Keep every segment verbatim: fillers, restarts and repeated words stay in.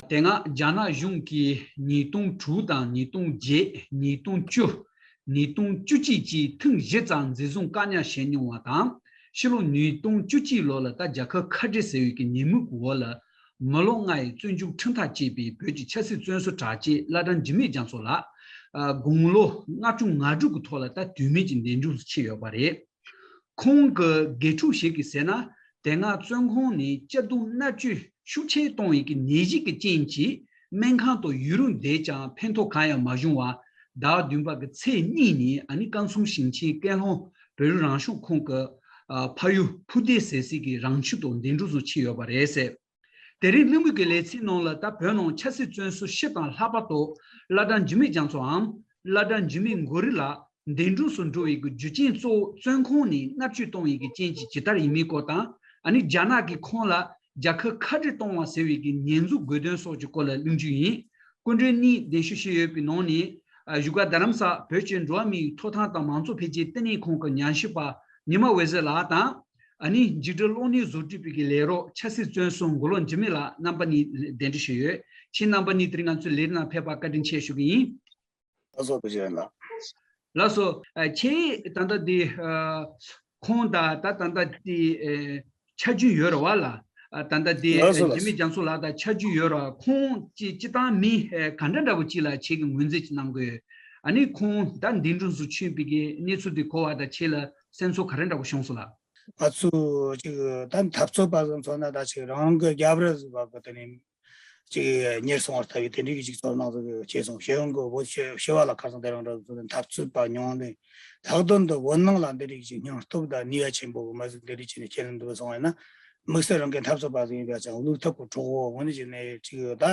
དེ་སྔ་རྒྱ་ནག་གཞུང་གིས་ཉིས་སྟོང་དྲུག་དང་ཉིས་སྟོང་བརྒྱད། ཉིས་སྟོང་བཅུ། ཉིས་སྟོང་བཅུ་གཅིག་བཅས་ཐེངས་བཞི་ཙམ་འཛིན་བཟུང་བཀག་ཉར་བྱས་མྱོང་བ་དང་། ཕྱི་ལོ་ཉིས་སྟོང་བཅུ་གཅིག་ལོ་ལ་ད་རྒྱལ་ཁབ་ཁ་བྲལ་ཟེར་བའི་གི་ཉེས་དམིགས་འོག་ལ་མི་ལོ་ལྔ་ཡི་བཙོན་འཇུག་ཁྲིམས་ཐག་བཅད་པའི་བོད་ཀྱི་ཆབ་སྲིད་བཙོན་ཟུར་དྲག་ཅན་བླ་བྲང་འཇིགས་མེད་རྒྱ་མཚོ་ལགས། ཨ། དགུང་ལོ་ལྔ་བཅུ་ང་དྲུག་གི་ཐོག་ལ་ད་དུས་མིན་གྱི་འདས་གྲོངས་སུ་ཕྱིན་ཡོད་པ་རེད། ཁོང་གི་དགེ་ཕྲུག་ཞིག་གིས་ཟེར་ན། དེ་སྔ་བཙོན་ཁང་ནས་གཅར་རྡུང་མནར་གཅོད་ཤུགས་ཆེ་བཏང་བའི་གི་ནད་གཞི་གི་རྐྱེན་གྱིས་སྨན་ཁང་དུ་ཡུན་རིང་བསྡད་ཀྱང་ཕན་ཐོགས་གང་ཡང་མ་བྱུང་བར། ཟླ་བ་བདུན་པ་གི་ཚེས་གཉིས་ཉིན་ཨ་ནི་ཀན་སུའུ་ཞིང་ཆེན་ཀན་ལྷོ་བོད་རིགས་རང་སྐྱོང་ཁུལ་གྱི་ཨ་ཕ་ཡུལ་ཕུ་ཏེ་ཟེར་སའི་གི་རང་ཆུ་དུ་འདས་གྲོངས་སུ་ཕྱིན་ཡོད་པ་རེད་ཟེར། དེ་རིང་གླེང་མོལ་གྱི་ལེ་ཚན་ནང་ལ་ད་བོད་ནང་ཆབ་སྲིད་བཙོན་ཟུར་བཞི་དང་ལྷག་པར་དུ་བླ་བྲང་འཇིགས་མེད་རྒྱ་མཚོའམ་བླ་བྲང་འཇིགས་མེད་མགོ་རིལ་ལགས་འདས་གྲོངས་སུ་འགྲོ་བའི་གི་རྒྱུ་རྐྱེན་གཙོ་བོ་བཙོན་ཁང་ནས་མནར་གཅོད་བཏང་བའི་གི་རྐྱེན་གྱིས་ཇི་ལྟར་ཡིན་མིན་སྐོར་དང་། ཨ་ནི་རྒྱ་ནག་གིས་ཁོང་ལ་རྒྱལ་ཁབ་ཁ་བྲལ་བཏང་བ་ཟེར་བའི་གི་ཉེས་འཛུགས་དགོས་དོན་སོགས་ཀྱི་སྐོར་ལ་གླེང་རྒྱུ་ཡིན། སྐུ་མགྲོན་གཉིས་གདན་ཞུ་ཞུས་ཡོད་པའི་ནང་ནས། ཨ། བཞུགས་སྒར་རྡ་རམ་ས་བོད་ཀྱི་འགྲོ་བ་མིའི་ཐོབ་ཐང་དང་མང་གཙོ་འཕེལ་རྒྱས་ལྟེ་གནས་ཁང་གི་ཉམས་ཞིབ་པ་ཉི་མ་འོད་ཟེར་ལགས་དང་། ཨ་ནི་འཇིགས་བྲལ་གློག་བརྙན་བཟོ་སྐྲུན་པའི་གི་ལས་རོགས་ཆབ་སྲིད་བཙོན་ཟུར་མགོ་ལོག་འཇིགས་མེད་ལགས་རྣམ་པ་གཉིས་གདན་འདྲེན་ཞུས་ཡོད། ཁྱེད་རྣམ་པ་གཉིས་དེ་རིང་ང་ཚོའི་ལས་རིམ་ནང་ཕེབས་པར་བཀའ་དྲིན་ཆེ་ཞུ་གི་ཡིན། ལགས་སོ། ཐུགས་རྗེ་ཆེ་ལགས། ལགས་སོ། ཨ། ཁྱེད་ད་ལྟ་འདི། ཨ། ཁོང་དང་ད་ད་ལྟ་འདི། ཨ། ཆ་རྒྱུས་ཡོད་རེད་བ་ལགས། ཨ། ད་ལྟ་འདི། ལགས་སོ། ཨ། ལགས་འཇིགས་མེད་སོ། རྒྱ་མཚོ་ལགས་དང་ཆ་རྒྱུས་ཡོད་རེད་བ། ཁོང་ཅི་སྤྱིར་བཏང་མི། ཨ། ག་འདྲ་འདྲ་པོ་ཅིག་ལ་ཁྱེད་ཀྱིས་ངོས་འཛིན་ཅིག་གནང་གི་ཡོད། ཨ་ནི་ཁོང་ད་འདས་གྲོངས་སུ་ཕྱིན་པའི་གི་གནས་ཚུལ་འདི་གོ་བ་དང་ཁྱེད་ལ་སེམས་ཚོར་ག་རེ་འདྲ་པོ་བྱུང་སོང་ལགས། ང་ཚོ་ཅིག་ད་འཐབ་རྩོད་པ་ཚོ་མཚོན་ན་ད་ཅིག་རང་རང་གི་རྒྱབ་རི་བཟོ་བ་གི་དེ་ནས་ཅིག་ཉེར་སོང་བར་ལྟ་བུའི་དེ་འདྲའི་གི་ཅིག་ཚོར་སྣང་ཟིག་སྐྱེས་སོང་། ཤེས་ཡོན་གི་བོད་ཤེས་ཤེས་བ་ལ་ཁ་སང་དེ་རིང་འདྲ་བཟོ་འཐབ་རྩོད་པ་ཉུང་ནས་ལྷག་དོན་དུ་བོད་ནང་ལ་འདི་རིགས་ཀྱི་སྙིང་སྟོབས་དང་ནུས་པ་ཆེན་པོ་གི་མི་ཟིག་འདི་རིགས་ཀྱི་ནས་ཁས་ལེན་འདུག་སོང་བས་ན། དམིགས་བསལ་རང་གི་འཐབ་རྩོད་པ་ཟིག་ཡིན་པ་ཅང་བློ་ཐུབ་གི་གྲོགས་པོ་དངོས་གནས་ཀྱི་ནས་ཅིག་ད་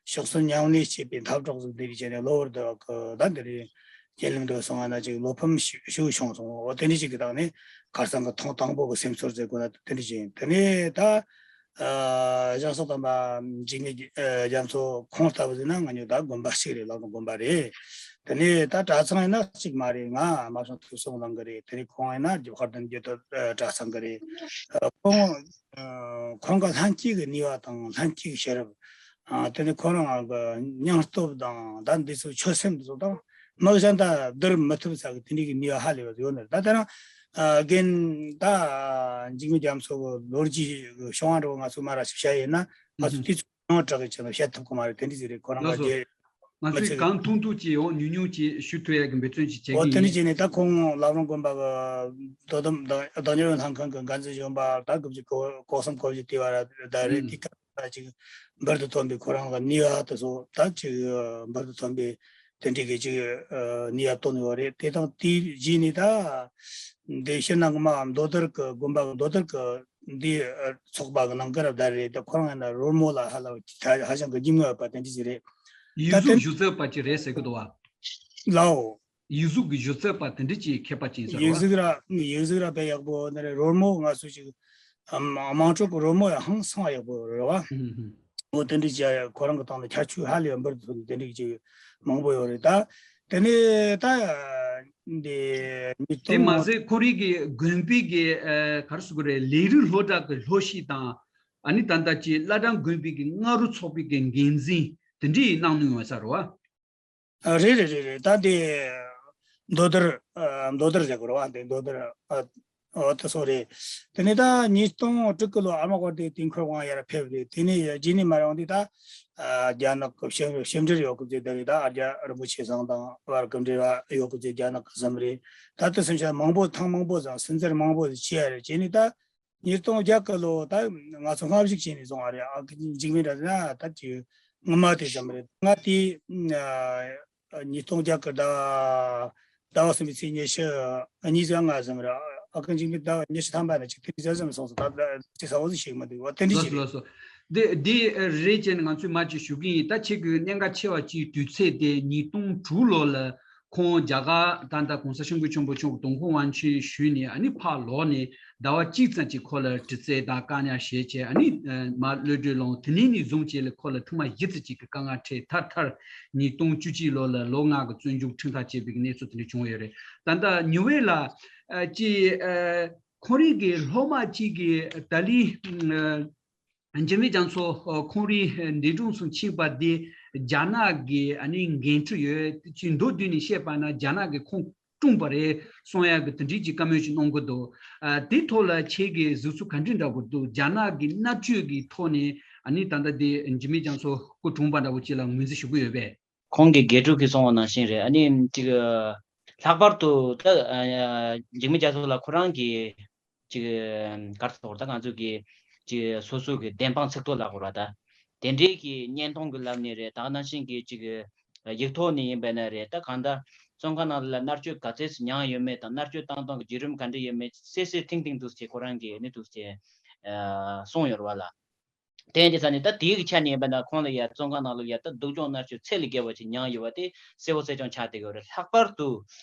ཕྱོགས་སོན་མཉམ་ལས་བྱེད་པའི་འཐབ་གྲོགས་ཟིག་འདི་རིགས་ཀྱི་ནས་གློ་བུར་དུ་གི་ད་འདི་རིགས་ཁས་ལེན་འདུག་སོང་བས་ན་ཅིག་བློ་ཕམ་ཞིག་ཞིག་བྱུང་སོང་། འོ་དེ་འདྲ་ཅིག་གི་སྟེང་ནས་ཁ་སང་གི་ཐེངས་དང་པོ་གི་སེམས་ཚོར་ཟེར་དགོས་ན་དེ་འདྲ་ཅིག་ཡིན། དེ་ནས་ད། ཨ། བྱང་ཕྱོགས་དམ་པ་འཇིགས་མེད་རྒྱ་མཚོ་ཁོང་ལྟ་བུ་ཟེར་ན་ང་ཉོ་ད་དགོན་པ་གཅིག་རེད། ལག་ན་དགོན་པ་རེད། དེ་ནས་ད་གྲྭ་ཚང་ཡིན་ན་གཅིག་མ་རེད། ང་རྨ་བྱང་ཐོས་བསམ་གླིང་གི་རེད། དེ་ནས་ཁོང་ཡིན་ན་དཔལ་ལྡན་རྒྱུད་སྟོད་གྲྭ་ཚང་གི་རེད། ཁོང་ཁོང་གི་ལྷན་སྐྱེས་ཀྱི་ནུས་པ་དང་ལྷན་སྐྱེས་ཀྱི་ཤེས་རབ། ཨ། དེ་ནས་ཁོ་རང་གི་སྙིང་སྟོབས་དང་ད་འདི་ཚོ་ཆོད་སེམས་འདི་ཚོ་དང་མི་གཞན་དང་བསྡུར་མི་ཐུབ་ས་གི་དེ་འདྲའི་གི་ནུས་པ་ཧ་ལས་པ་ཡོད་ནི་རེད། ད་དེ་རིང་ཨ་རྒན་ད་འཇིགས་མེད་རྒྱ་མཚོ་གི་ལོ་རྒྱུས་གི་བྱུང་བ་འདྲ་བོ་ང་ཚོ་མར་ཞིག་བཤད་ཡིན་ན་ང་ཚོ་དུས་ཚོད་ཉུང་དྲགས་གི་ཆེད་ལ་བཤད་ཐུབ་གི་མ་རེད། དེ་འདྲ་ཟིག་རེད། ཁོ་རང་ལགས་སོ། ང་ང་ཚོས་ཚོས་གང་ཐུང་ཐུང་ཅིག་འོ་ཉུང་ཉུང་ཅིག་ཞུ་ཐུབ་ཡ་གི་འབད་བརྩོན་ཅིག་བྱེད་འོ་གི་དེ་འདྲ་ཡིན། བྱས་ནས་ད་ཁོང་བླ་བྲང་དགོན་པ་གི་དོ་དམ་བདག་བདག་གཉེར་ལྷན་ཁང་གི་འགན་འཛིན་གཞོན་པ་ད་དགུ་བཅུ་གོ་གོ་གསུམ་གོ་བཞི་དེ་བར་ད་རེད། དེ་ག་ཅིག་འབུར་དུ་ཐོན་པའི་ཁོ་རང་གི་ནུས་པ་དེ་ཚོ་ད་ཅིག་འབུར་དུ་ཐོན་པའི་དེ་འདྲའི་གི་ཅིག་ནུས་པ་བཏོན་ཡོད་རེད། དེ་དང་དེའི་རྗེས་ནས་ད་འདི་ཕྱི་ནང་གི་མ་མདོ་དོར་གི་དགོན་པ་གི་མདོ་དོར་གི་འདི་ཚོགས་པ་གི་ནང་གི་རབ་དར་རེད། ད་ཁོ་རང་ཡིན་ན་རོལ་མོ་ལ་ཧ་ལ་ཧ་ཅང་གི་སྙིང་ཉེ་བ་དེ་འདྲ་ཞིག་རེད། ཡིག་ད་གཟུགས་དེ་སྒྱུ་རྩལ་པ་ཅིག་རེད་ཟེར་གི་འདུག་བ། ལའོ། ཡིག་གཟུགས་ཀྱི་སྒྱུ་རྩལ་པ་དེ་འདྲ་ཅིག་མཁས་པ་ཅིག་ཡིན་ས་རེད་ཡིག་བ། གཟུགས་ར་ཡིག་གཟུགས་ར་དཔེ་ཡག་པོ་ནི་རེད། རོལ་མོ་ང་ཚོ་ཅིག་ཨམ་དམངས་ཁྲོད་ཀྱི་རོལ་མོ་ཡང་ཧང་སང་ཡག་པོ་རེད་བ། ཧུམ་ཧུམ། འོ་དེ་འདྲ་ཅིག་ཁོ་རང་གི་སྟེང་ལ་ཁྱད་ཆོས་ཧ་ལས་པ་འབུར་དུ་ཐོན་དེ་འདྲ་ཅིག་མང་པོ་ཡོད་རེད། ད་དེ་ནས་ད་འདི་མི་དེ་མ་གཏོང་ཟད་ཁོ་རང་གི་དགོན་པའི་གི་ཨ་ག་རེ་ཟེར་དགོས་རེད། ལས་རིགས་སློབ་གྲྭ་གི་སློབ་གཞི་དང་ཨ་ནི་ད་ལྟ་ཅིག་བླ་བྲང་དགོན་པའི་གི་སྔ་དྲོ་ཚོགས་པའི་གི་འགན་འཛིན་དེ་འདྲ་ཡི་གནང་ནུས་ཡོད་ས་རེད་བ། ཨ། རེད་རེད་རེད་རེད། ད་དེ་མདོ་དོར་ཨ་མདོ་དོར་ཟེར་དགོས་རེད་བ། དེ་མདོ་དོར་ཨ་འོ་དེ་སོ་རེད། དེ་ནས་ད་ཉིས་སྟོང་དྲུག་གི་ལོ་ཨ་མ་དཀར་དེ་དེང་ཁོར་དབང་ཡར་ཕེབས་རེད། དེ་ནས་རྗེས་ནས་མ་རང་དེ་ད་ཨ་རྒྱ་ནག་གི་ཕྱི་ཕྱི་འབྲེལ་ཡོད་སྐབས་དེ་ད་རེད། ད་ཨ་རྒྱ་རིན་པོ་ཆེ་ཚང་དང་བར་གི་འབྲེལ་བ་ཡོད་སྐབས་དེ་རྒྱ་ནག་གི་བཟུམ་རེད། ད་དེ་སེམས་ཤ་མང་པོ་ཐེངས་མང་པོ་ཙམ་སུན་གཙེར་མང་པོ་ཞིག་བྱས་རེད། རྗེས་ནས་ད། ཉིས་སྟོང་བརྒྱད་གི་ལོ་ད་ང་ཚོ་སྔ་གཞུག་བྱས་ནས་བཟུང་བ་རེད། ཨ་ཁུ་འཇིགས་མེད་ར་ན་ད་ཅིག་ངོ་མ་དེ་ཙམ་རེད། ང་དེ་ཨ་ཉིས་སྟོང་བརྒྱད་གི་ཟླ་ཟླ་བ་གསུམ་པའི་ཚེས་ཉི་ཤུ་གཉིས་ཙམ་ང་ཙམ་རེད། ཨ་ཁུ་འཇིགས་མེད་ཟླ་བ་ཉི་ཤུ་ཐམ་པ་ནས་ཅིག་དེ་ཙམ་ཙམ་སོང་སོང་། ད་ད་ཅིག་ས་འོག་ཟིག་ཤེས་མི་འདུག་བ། དེ་འདྲ་ལགས་ཞིག་སོ་རེད། ལགས་སོ། དེ་དེ་རེད་བྱས་ནས་ང་ཚོས་མ་ཅིག་ཞུ་གི་ཡིན། ད་ཁྱེད་ཀྱི་གནད་འགག་ཆེ་བ་ཅིག་དུས་ཚོད་དེ་ཉིས་སྟོང་དྲུག་ལོ་ལ། ཁོང་རྒྱ་གར་ད་ལྟ་གོང་ས་སྐྱབས་མགོན་ཆེན་པོ་མཆོག་གི་དུས་འཁོར་དབང་ཆེན་ཞུས་ནས་ཨ་ནི་ཕར་ལོག་ནས་ཟླ་བ་གཅིག་ཙམ་གྱི་སྐོར་ལ་དྲི་རྩད་དང་བཀག་ཉར་བྱས་བྱས། ཨ་ནི་མར་གློད་གྲོལ་ལངས། དེ་ནས་ནས་བཟུང་བྱས་ལ་ཁོ་ལ་ཐེངས་མ་བཞི་ཙམ་ཅིག་གི་དཀའ་ངལ་འཕྲད། མཐར་མཐར་ཉིས་སྟོང་བཅུ་གཅིག་ལོ་ལ་ལོ་ལྔ་གི་བཙོན་འཇུག་ཁྲིམས་ཐག་བཅད་པའི་གནས་ཚུལ་དེ་འདྲ་བྱུང་ཡོད་རེད། ད་ལྟ་ཉི་འོད་ལགས་ཀྱིས་ཁོང་རང་གི་སློབ་མ་གཅིག་གིས་ཏཱ་ལའི་ འཇིགས་མེད་རྒྱ་མཚོ་ཁོང་རའི་འདས་གྲོངས་སུ་ཕྱིན་པ་དེ་རྒྱ་ནག་གི་ཨ་ནི་འགན་འཁྲི་ཡོད་ཅེས་མདོར་བསྡུས་ནས་བཤད་པ་ན་རྒྱ་ནག་གིས་ཁོང་བཀྲོངས་པ་རེད་གསུང་ཡག་གི་དེ་འདྲའི་ཅིག་བཀའ་མོལ་ཞིག་གནང་གི་འདུག་ཨ་དེ་ཐོག་ལ་ཁྱེད་ཀྱི་གཟིགས་ཚུལ་ག་འདྲ་འདྲ་པོ་འདུག་རྒྱ་ནག་གི་མནར་གཅོད་ཀྱི་ཐོག་ནས་ཨ་ནི་ད་ལྟ་དེ་འཇིགས་མེད་རྒྱ་མཚོ་སྐུ་གྲོངས་པ་འདྲ་པོ་ཅིག་ལ་ངོས་འཛིན་ཞུ་གི་ཡོད་པས། ཁོང་གི་དགེ་ཕྲུག་གིས་གསུངས་པ་ནང་བཞིན་རེད། ཨ་ནི་ཅིག་ལྷག་པར་དུ་ད་འཇིགས་མེད་རྒྱ་མཚོ་ལགས་ཁོ་རང་གི་ཅིག་གར་ཐོག་ད་ང་ཚོ་གི་ཅིག་སོ་སོ་གི་བདེན་དཔང་ཚིག་ཐོ་ལབ་དགོས་ར། ད་དེ་འདྲའི་གི་བརྙན་ཐུང་གི་ལམ་ནས་རེད། ད་ནང་བཞིན་གི་ཅིག་ཡིག་ཐོག་ནས་ཡིན་པ་ན་རེད། ད་གང་ལྟར་བཙོན་ཁང་ནང་ལ་མནར་གཅོད་ག་ཚད་སུ་མྱངས་ཡོད་མེད་དང་མནར་གཅོད་བཏང་སྟངས་ཀྱི་བརྒྱུད་རིམ་ག་འདྲ་ཡོད་མེད་གསལ་གསལ་ཐིང་ཐིང་འདུག་ཟེར་ཁོ་རང་གིས་ནི་འདུག་ཟེར་གསུངས་ཡོད་རེད་བ་ལ། དེ་ཡིན་དུས་ཙང་ནི་ད་དེའི་གི་ཆ་ནས་ཡིན་པ་ན་ཁོང་ལ་ཡ་བཙོན་ཁང་ནང་ལ་ཡ་ད་སྡུག་སྦྱོང་མནར་གཅོད་ཚད་ལས་བརྒལ་བ་ཅིག་མྱངས་ཡོད་པ་དེ་གསལ་པོ་གསལ་རྐྱང་ཆགས་བསྡད་ཡོད་རེད། ལྷག་པར་དུ་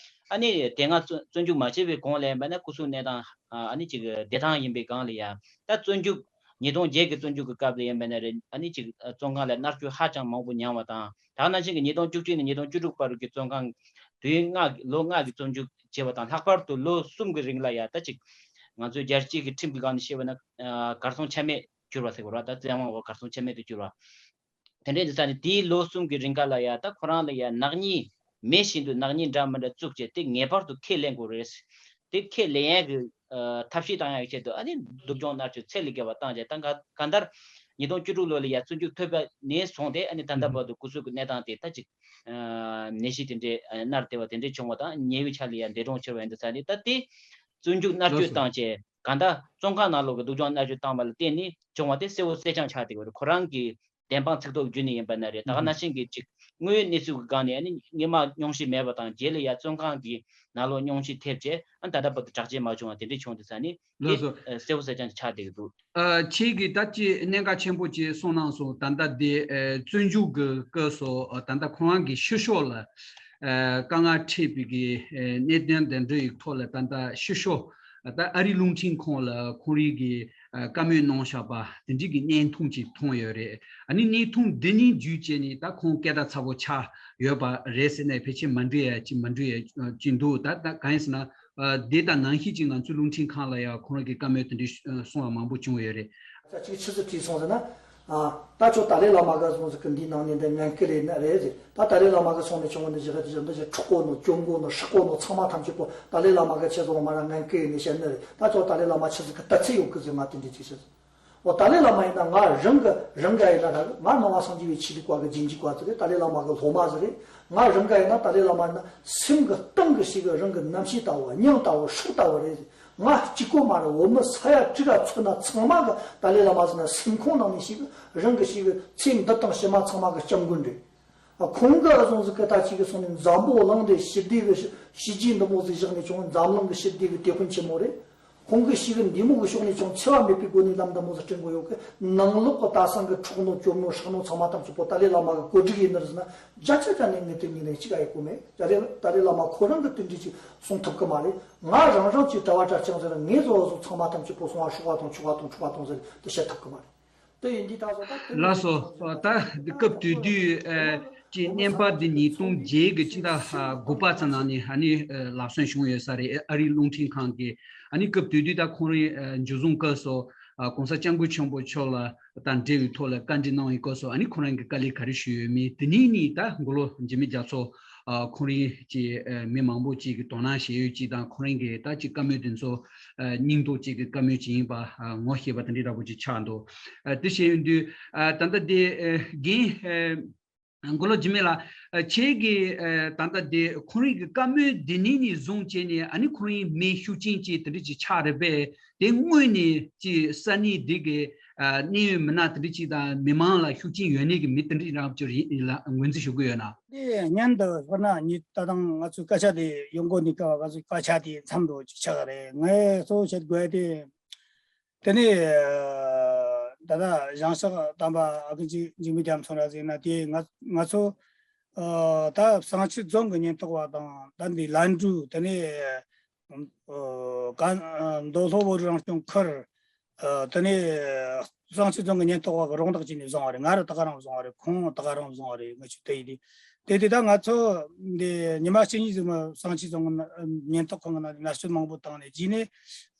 ཨ་ནི་དེ་སྔ་བཙོན་བཙོན་འཇུག་མ་བྱས་པའི་གོང་ལ་ཡིན་པ་ན་སྐུ་གཟུགས་གནས་སྟངས་ཨ་ནི་ཅིག་བདེ་ཐང་ཡིན་པའི་སྒང་ལ་ཡ་ད་བཙོན་འཇུག་ཉིས་སྟོང་བརྒྱད་ཀྱི་བཙོན་འཇུག་གི་སྐབས་ལ་ཡིན་པ་ན་རེད། ཨ་ནི་ཅིག་བཙོན་ཁང་ལ་མནར་གཅོད་ཧ་ཅང་མང་པོ་མྱངས་པ་དང་ད་ནང་བཞིན་གྱི་ཉིས་སྟོང་བཅུ་གཅིག་ནས་ཉིས་སྟོང་བཅུ་དྲུག་བར་གྱི་བཙོན་ཁང་དུས་ལྔ་ལོ་ལྔ་གི་བཙོན་འཇུག་བྱས་པ་དང་ལྷག་པར་དུ་ལོ་གསུམ་གྱི་རིང་ལ་ཡ་ད་ཅིག་ང་ཚོའི་རྒྱལ་སྤྱིའི་གི་ཁྲིམས་ཀྱི་སྒང་ནས་བཤད་པ་ན་གར་སོང་ཆ་མེད་གྱུར་བ་ཟེར་དགོས་ར། ད་བཙན་དབང་འོག་གར་སོང་ཆ་མེད་དུ་གྱུར་བ། དེ་འདྲའི་འདི་ས་ནི་དེའི་ལོ་གསུམ་གྱི་རིང་ག་ལ་ཡ་ད་ཁོ་རང་ལ་ཡ་ནག་ཉེས་མེད་བཞིན་དུ་ནག་ཉེས་འདྲ་མི་འདྲ་བཙུགས་བྱས་དེ་ངེས་པར་དུ་ཁས་ལེན་དགོས་རེད། དེ་ཁས་ལེན་ཡ་གི་ཐབས་ཤེས་བཏང་ཡ་གི་ཆེད་དུ་ཨ་ནི་སྡུག་སྦྱོང་མནར་གཅོད་ཚད་ལས་བརྒལ་བ་བཏང་བྱས་ད་ག་ག་འདར་ཉིས་སྟོང་བཅུ་དྲུག་ལོ་ལ་ཡ་བཙོན་འཇུག་ཐོབ་པ་ནས་བཟུང་སྟེ་ཨ་ནི་ད་ལྟ་བར་དུ་སྐུ་གཟུགས་ཀྱི་གནས་སྟངས་དེ་ད་ཅིག་ནད་གཞི་དེ་འདྲའི་མནར་བསྡད་པ་དེ་འདྲའི་བྱུང་བ་དང་ཉེ་བའི་ཆར་ལ་ཡ་འདས་གྲོངས་ཕྱིར་བ་ཡིན་དུས་ས་ནི་ད་དེ། བཙོན་འཇུག་མནར་གཅོད་བཏང་བྱས་གང་ལྟར་བཙོན་ཁང་ནང་ལོགས་ཀྱི་སྡུག་སྦྱོང་མནར་གཅོད་བཏང་བ་ལ་བརྟེན་ནས་བྱུང་བ་དེ་གསལ་པོ་གསལ་རྐྱང་ཆགས་བསྡད་ཡོད་རེད། ཁོ་རང་གི་བདེན་དཔང་ཚིག་ཐོ་བརྒྱུད་ནས་ཡིན་པ་ན་རེད། ད་ག་ནང་བཞིན་གྱི་ཅིག་དངོས་ཡོད་གནས་ཚུལ་གྱི་སྒང་ནས་ཨ་ནི་སྔོན་མ་སྙུང་གཞི་མེད་པ་དང་རྗེས་ལ་ཡ་བཙོན་ཁང་གི་ནང་ལོགས་སྙུང་གཞི་ཐེབས་བྱས་ཨ་ད་ལྟ་བར་དུ་དྲག་སྐྱེད་མ་བྱུང་བ་དེ་འདྲས་བྱུང་དུས་ས་ནི་དེ་ལགས་སོ། གསལ་པོ་གསལ་རྐྱང་ཆགས་བསྡད་ཀྱི་འདུག་ཨ་ཁྱེད་ཀྱིས་ད་ཅི་གནད་འགག་ཆེན་པོ་ཅིག་གསུངས་གནང་སོང་། ད་ལྟ་དེ་ཨ་བཙོན་འཇུག་གི་སྐབས་སུ་ཨ་ད་ལྟ་ཁོ་རང་གི་ཕྱི་ཕྱོགས་ལ་ཨ་དཀའ་ངལ་འཕྲད་པའི་གི་ཨ་གནད་དོན་དེ་འདྲ་ཡི་ཐོག་ལ་ད་ལྟ་ཕྱི་ཕྱོགས་ད་ཨ་རིའི་རླུང་འཕྲིན་ཁང་ལ་ཁོང་རའི་གི་ཨ་བཀའ་མོལ་གནང་བཞག་པ་དེ་འདྲའི་གི་བརྙན་ཐུང་ཅིག་མཐོང་ཡོད་རེད། ཨ་ནི་བརྙན་ཐུང་འདི་གཉིས་བརྒྱུད་བྱས་ནས་ད་ཁོང་སྐད་བརྡ་ཚ་པོ་ཆགས་ཡོད་པ་རེད་ཟེར་ནས་ཕལ་ཆེར་མ་འགྲིག་ཡ་ཅིག་མ་འགྲིག་ཡ་ཅིག་འདུག་ད་ད་གང་ཡིན་ཟེར་ན། ཨ་དེ་དང་ནང་བཞིན་གྱི་ང་ཚོའི་རླུང་འཕྲིན་ཁང་ལ་ཡང་ཁོང་རང་གི་བཀའ་མོལ་དེ་འདྲའི་ཨ་གསུང་བ་མང་པོ་བྱུང་ཡོད་རེད། ད་ཅིག་ཆི་ཟིག་བྲིས་སོང་ཟེར་ན། ཨ་ད་ཁྱོད་ཏཱ་ལའི་བླ་མ་ག་སོང་ཟིག་གི་འདིའི་ནང་ནས་འདི་ངན་སྐུལ་རེད་ན་རེད་ཟེར། ད་ཏཱ་ལའི་བླ་མ་ག་སོང་ནས་བྱུང་བ་འདི་ཞིག་ག་དེ་ཞིག་འདི་ཞིག་འཁྲུག་གོ་ནོ་གྱོམ་གོ་ནོ་ཧྲག་གོ་ནོ་ཚང་མ་ཐམས་ཅད་པོ་ཏཱ་ལའི་བླ་མ་ག་ཆེ་ཚོང་མ་ར་ངན་སྐུལ་ནས་བཤད་ནི་རེད། ད་ཁྱོད་ཏཱ་ལའི་བླ་མ་ཆི་ཟིག་གི་ལྟ་ཚུལ་ཡོད་གི་ཟེར་ང་དེ་འདྲའི་ཅིག་ཟེར། འོ་ཏཱ་ལའི་བླ་མ་ཡིན་ན་ང་རང་གི་རང་ག་ཡིན་ན་ད་ང་ནང་པ་སངས་རྒྱས་པའི་ཆོས་ལུགས་པ་གི་རྗེས་འཇུག་པ་ཟིག་རེད། ཏཱ་ལའི་བླ་མ་གི་སློབ་མ་ཟིག་རེད། ང་རང་ག་ཡིན་ན་ཏཱ་ལའི་བླ་མ་ཡིན་ན་སེམས་གི་གཏིང་གི་ཞིག་གི་རང་གི་རྣམ་ཤེས་ལྟ་བུ་སྙིང་ལྟ་བུ་སྲོག་ལྟ་བུ་རེད། ང་གཅིག་པོ་མ་རེད། འོ་མི་ས་ཡ་དྲུག་ག་ཚོད་ན་ཚང་མ་གི་ཏཱ་ལའི་བླ་མ་ཟེར་ན་སེམས་ཁོང་ནང་ནས་ཞིག་གི་རང་གི་ཞིག་གི་ཚེ་འདི་དང་ཕྱི་མ་ཚང་མ་གི་སྐྱབས་མགོན་རེད། ཁོང་གི་ཨ་བཟུང་ཟིག་གི་ད་ཅིག་གི་སོང་ནས་འཛམ་བུ་གླིང་འདི་ཞི་བདེ་གི་ཞི་བཞིན་འདི་མོ་ཟིག་བཞག་ནས་བྱུང་། འཛམ་གླིང་གི་ཞི་བདེ་གི་དེད་དཔོན་ཆེན་མོ་རེད། ཁོང་གི་ཞིག་གི་འདི་མོ་གི་ཕྱོགས་ནས་བྱུང་། འཚེ་བ་མེད་པའི་སྒོ་ནས་ལམ་འདི་མོ་ཟིག་སྐྲུན་དགོས་ཡོད་གི། ནང་ལོགས་གི་ད་སང་གི་འཁྲུག་ནོ་གྱོམ་ནོ་ཧྲག་ནོ་ཚང་མ་ཐམས་ཅད་པོ་ཏཱ་ལའི་བླ་མ་གི་བཀོད་སྒྲིག་ཡིན་ནི་རེད་ཟེར་ན་བརྒྱ་ཆ་བརྒྱ་ནས་ངས་དེ་ཉིན་ནས་གཅིག་ག་ཡེ་གོ་མེད། ཏཱ་ལའི་ཏཱ་ལའི་བླ་མ་ཁོ་རང་གི་དེ་འདྲ་ཅིག་གསུང་ཐུབ་གི་མ་རེད། ང་རང་རང་ཅིག་གྲྭ་བ་གྲྭ་རྐྱང་ཟེར་ན་ངས་བཟོ་བཟོ་ཚང་མ་ཐམས་ཅད་པོ་སོང་བ་ཤོག་བ་དང་ཆོག་བ་དང་ཆོག་བ་དང་ཟེར་དེ་བཤད་ཐུབ་གི་མ་རེད། དེ་ཡིན་དུས་ད་གཟོད་ད་དེ་ལགས་སོ། ད་སྐབས་དེ་དུས་ཨ་ཀྱི་བརྙན་པར་འདི་ཉིས་སྟོང་བརྒྱད་ཀྱི་སྤྱི་ཟླ་དགུ་པ་ཙམ་ནང་ནས་ཨ་ནི་ལག་སོན་བྱུང་ཡོད་ས་རེད། ཨ་རིའི་རླུང་འཕྲིན་ཁང་གིས་ཨ་ནི་སྐབས་དེ་དུས་ད་ཁོང་རའི་འཇུ་བཟུང་སྐབས་སུ་༸གོང་ས་༸སྐྱབས་མགོན་ཆེན་པོ་མཆོག་ལ་དང་འབྲེལ་བའི་ཐོག་ལ་བཀའ་འདྲི་གནང་བའི་སྐབས་སུ་ཨ་ནི་ཁོང་རང་གིས་དཀའ་ལས་ག་རེ་ཞུས་ཡོད་མེད་དེ་ཉིད་ནི་ད་མགོ་ལོག་འཇིགས་མེད་རྒྱ་མཚོ་ཨ་ཁོང་རང་གི་ཨ་མི་མང་པོ་ཅིག་གིས་དོ་སྣང་བྱེད་ཡུལ་ཅིག་དང་ཁོང་རང་གི་ད་ཅིག་བཀའ་མོལ་དེ་ཚོ་ཨ་སྙིང་སྟོབས་ཅིག་གི་བཀའ་མོལ་ཅིག་ཡིན་པ་ཨ་ངོ་ཤེས་པ་དེ་འདྲའི་འདྲ་པོ་ཅིག་ཆགས་འདུག་ཨ་དེ་བྱས་ཡོང་དུས་ཨ་ད་ལྟ་དེ་ཨ་རྒན་ཨ་མགོ་ལོག་འཇིགས་མེད་ལགས། ཨ་ཁྱེད་ཀྱིས་ཨ་ད་ལྟ་དེ་ཁོང་རང་གི་བཀའ་མོལ་དེ་ཉིད་ནས་བཟུང་བྱས་ནས་ཨ་ནི་ཁོང་རང་མི་ཤུགས་རྐྱེན་ཅིག་དེ་འདྲ་ཅིག་ཆགས་རེད་པས། དེ་དངོས་ནས་ཅིག་ས་གནས་འདི་གི་ཨ་གནད་ཡོད་མི་སྣ་དེ་འདྲ་ཅིག་དང་མི་མང་ལ་ཤུགས་རྐྱེན་ཡོད་ནས་ཀྱི་མི་དེ་འདྲ་རང་ཅིག་རེད་ལ་ངོས་འཛིན་ཞུ་གི་ཡོད་ན། དེ་སྔོན་དུ་དཔེར་ན་ཉིད་ད་དང་ང་ཚོའི་སྐད་ཆ་དེ་ཡོང་གོ་ནས་སྐབས་ང་ཚོའི་སྐད་ཆ་དེ་མཚམས་འགྲོ་ཅིག་ཆགས་རེད། ངས་གཙོ་བོ་བཤད་དགོས་དེ། དེ་ནས་ད་ལྟ་ཞང་ཞག་དམ་པ་ཨ་ཀི་ཅིག་འཇིགས་མེད་རྒྱ་མཚོ་ར་ཟེར་ན་དེ་ང་ང་ཚོ་ད་བསང་ཆུ་རྫོང་གི་ཉེན་རྟོག་པ་དང་ད་འདི་ལན་གྲུ་དེ་ནས་མདོ་ལྷོ་བོད་རིགས་རང་སྐྱོང་ཁུལ། ཨ་དེ་ནས་བསང་ཆུ་རྫོང་གི་ཉེན་རྟོག་པ་གི་རོགས་འདེགས་བྱས་ནས་བཟུང་བ་རེད། ང་ར་ད་ག་རང་བཟུང་བ་རེད། ཁོང་ད་ག་རང་བཟུང་བ་རེད། ང་ཆུ་དེ་ཡིན་དེ་དེ་དེ་ད་ང་ཚོ་འདི་ཉི་མ་གཅིག་གཉིས་ཙམ་བསང་ཆུ་རྫོང་གི་ཉེན་རྟོག་ཁང་གི་ནང་ནས་མནར་གཅོད་མང་པོ་བཏང་ནས་རྗེས་ནས་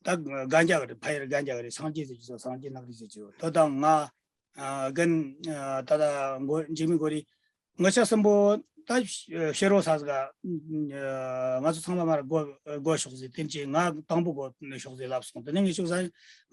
ད་རྒན་རྒྱག་རེད། ཕ་ཡུལ་རྒན་རྒྱག་རེད། སངས་རྒྱས་ཟེར་གྱི་སོ་སངས་རྒྱས་ནག་རིག་ཟེར་གྱི་དོ་དང་ང་ རྒན་ད་ལྟ་འགོ་འཇིགས་མེད་འགོ་རིས། ངི་ཆ་གསུམ་པོ་ད་ཕྱི་རོལ་ས་ཟིག་ག་ང་ཚོ་ཚང་མ་མར་སྒོ་སྒོ་ཕྱོགས་ཟིག་དེ་ཅི་ང་དང་པོ་སྒོ་ཕྱོགས་ཟིག་ལབ་སོང་། དེ་ནས་ངི་ཆོ་ས་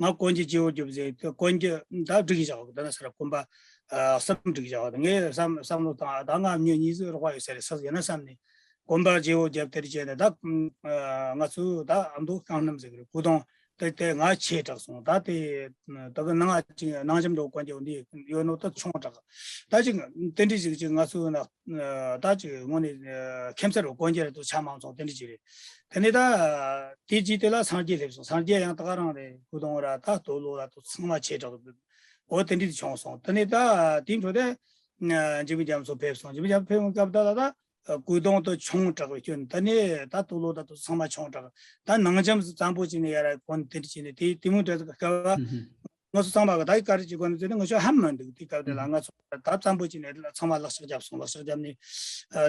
ང་གོན་རྒྱུ་བརྗེ་བོ་རྒྱོབ་ཟིག་གོན་རྒྱུ་ད་སྒྲིག་བཞག་ད་ན་སར་གོན་པ་གསུམ་སྒྲིག་བཞག་ངས་བསམ་བསམ་བློ་བཏང་ད་ང་མྱི་གཉིས་ཟིག་རོགས་པ་ཡོད་ས་རེད་ས་ཟིག་ཡིན་ན་བསམ་ནས། གོམ་པ་བརྗེ་བོ་བརྒྱབ་དེར་བྱས་ནས་ད་ང་ཚོས་ད་ཨ་མདོ་རྐང་སྣམ་ཟེར་གི་རེད། གོས་ཐུང་དེ་དེ་ང་ཆེ་དྲགས་སོང་། ད་དེ་ད་གི་ནང་ང་ཅིག་ནང་འཇམ་འགྲོ་གོན་རྒྱུ་འདི་ཡོད་ནོ་ད་ཆུང་དྲགས། ད་ཅིག་དེ་འདྲ་ཞིག་ཅིག་ང་ཚོས་ན་ད་ཅིག་དངོས་གནས་ཁྱིམ་ཚང་རུ་གོན་རྒྱུ་རེད་དོ་ཆ་མང་སོང་དེ་འདྲ་ཅིག་རེད། དེ་ནས་ད་དེ་རྗེས་དེ་ལ་སངས་རྒྱས་སླེབས་སོང་། སངས་རྒྱས་ཡང་ད་ག་རང་རེད། གོས་ཐུང་ར་ད་སྟོད་ལུང་ར་དོ་ཚང་མ་ཆེ་དྲགས་འོ་དེ་འདྲ་དེ་བྱུང་སོང་། དེ་ནས་ད་དེའི་འཕྲོ་དེ་འཇིགས་མེད་རྒྱ་མཚོ་ཕེབས་སོང་། འཇིགས་མེད་རྒྱ་མཚོ་ཕེབས་སྐབས་ད་ལ་ད། གོས་ཐུང་དུ་ཆུང་དྲགས་པའི་སྐྱོན་དེ་ནས་ད་སྟོད་ལུང་ད་དུ་ཚང་མ་ཆུང་དྲགས། ད་ནང་འཇམ་ཙམ་པོ་བྱས་ནས་ཡར་གོན་དེ་འདྲ་བྱས་ནས་དེ་དེ་མོ་འདྲ་ཟིག་གི་སྐབས་ང་ཚོ་ཚང་མ་གི་ད་ག་རེ་བྱེད་དགོས་ནི་ཟེར་ན་ང་ཚོ་ཧམ་མི་འདུག་དེ་སྐབས་དེ་ལ་ང་ཚོ་ད་ཙམ་པོ་བྱས་ནས་ཚང་མ་ལག་ཕྱག་བརྒྱབ་སོང་། ལག་ཕྱག་བརྒྱབ་ནས་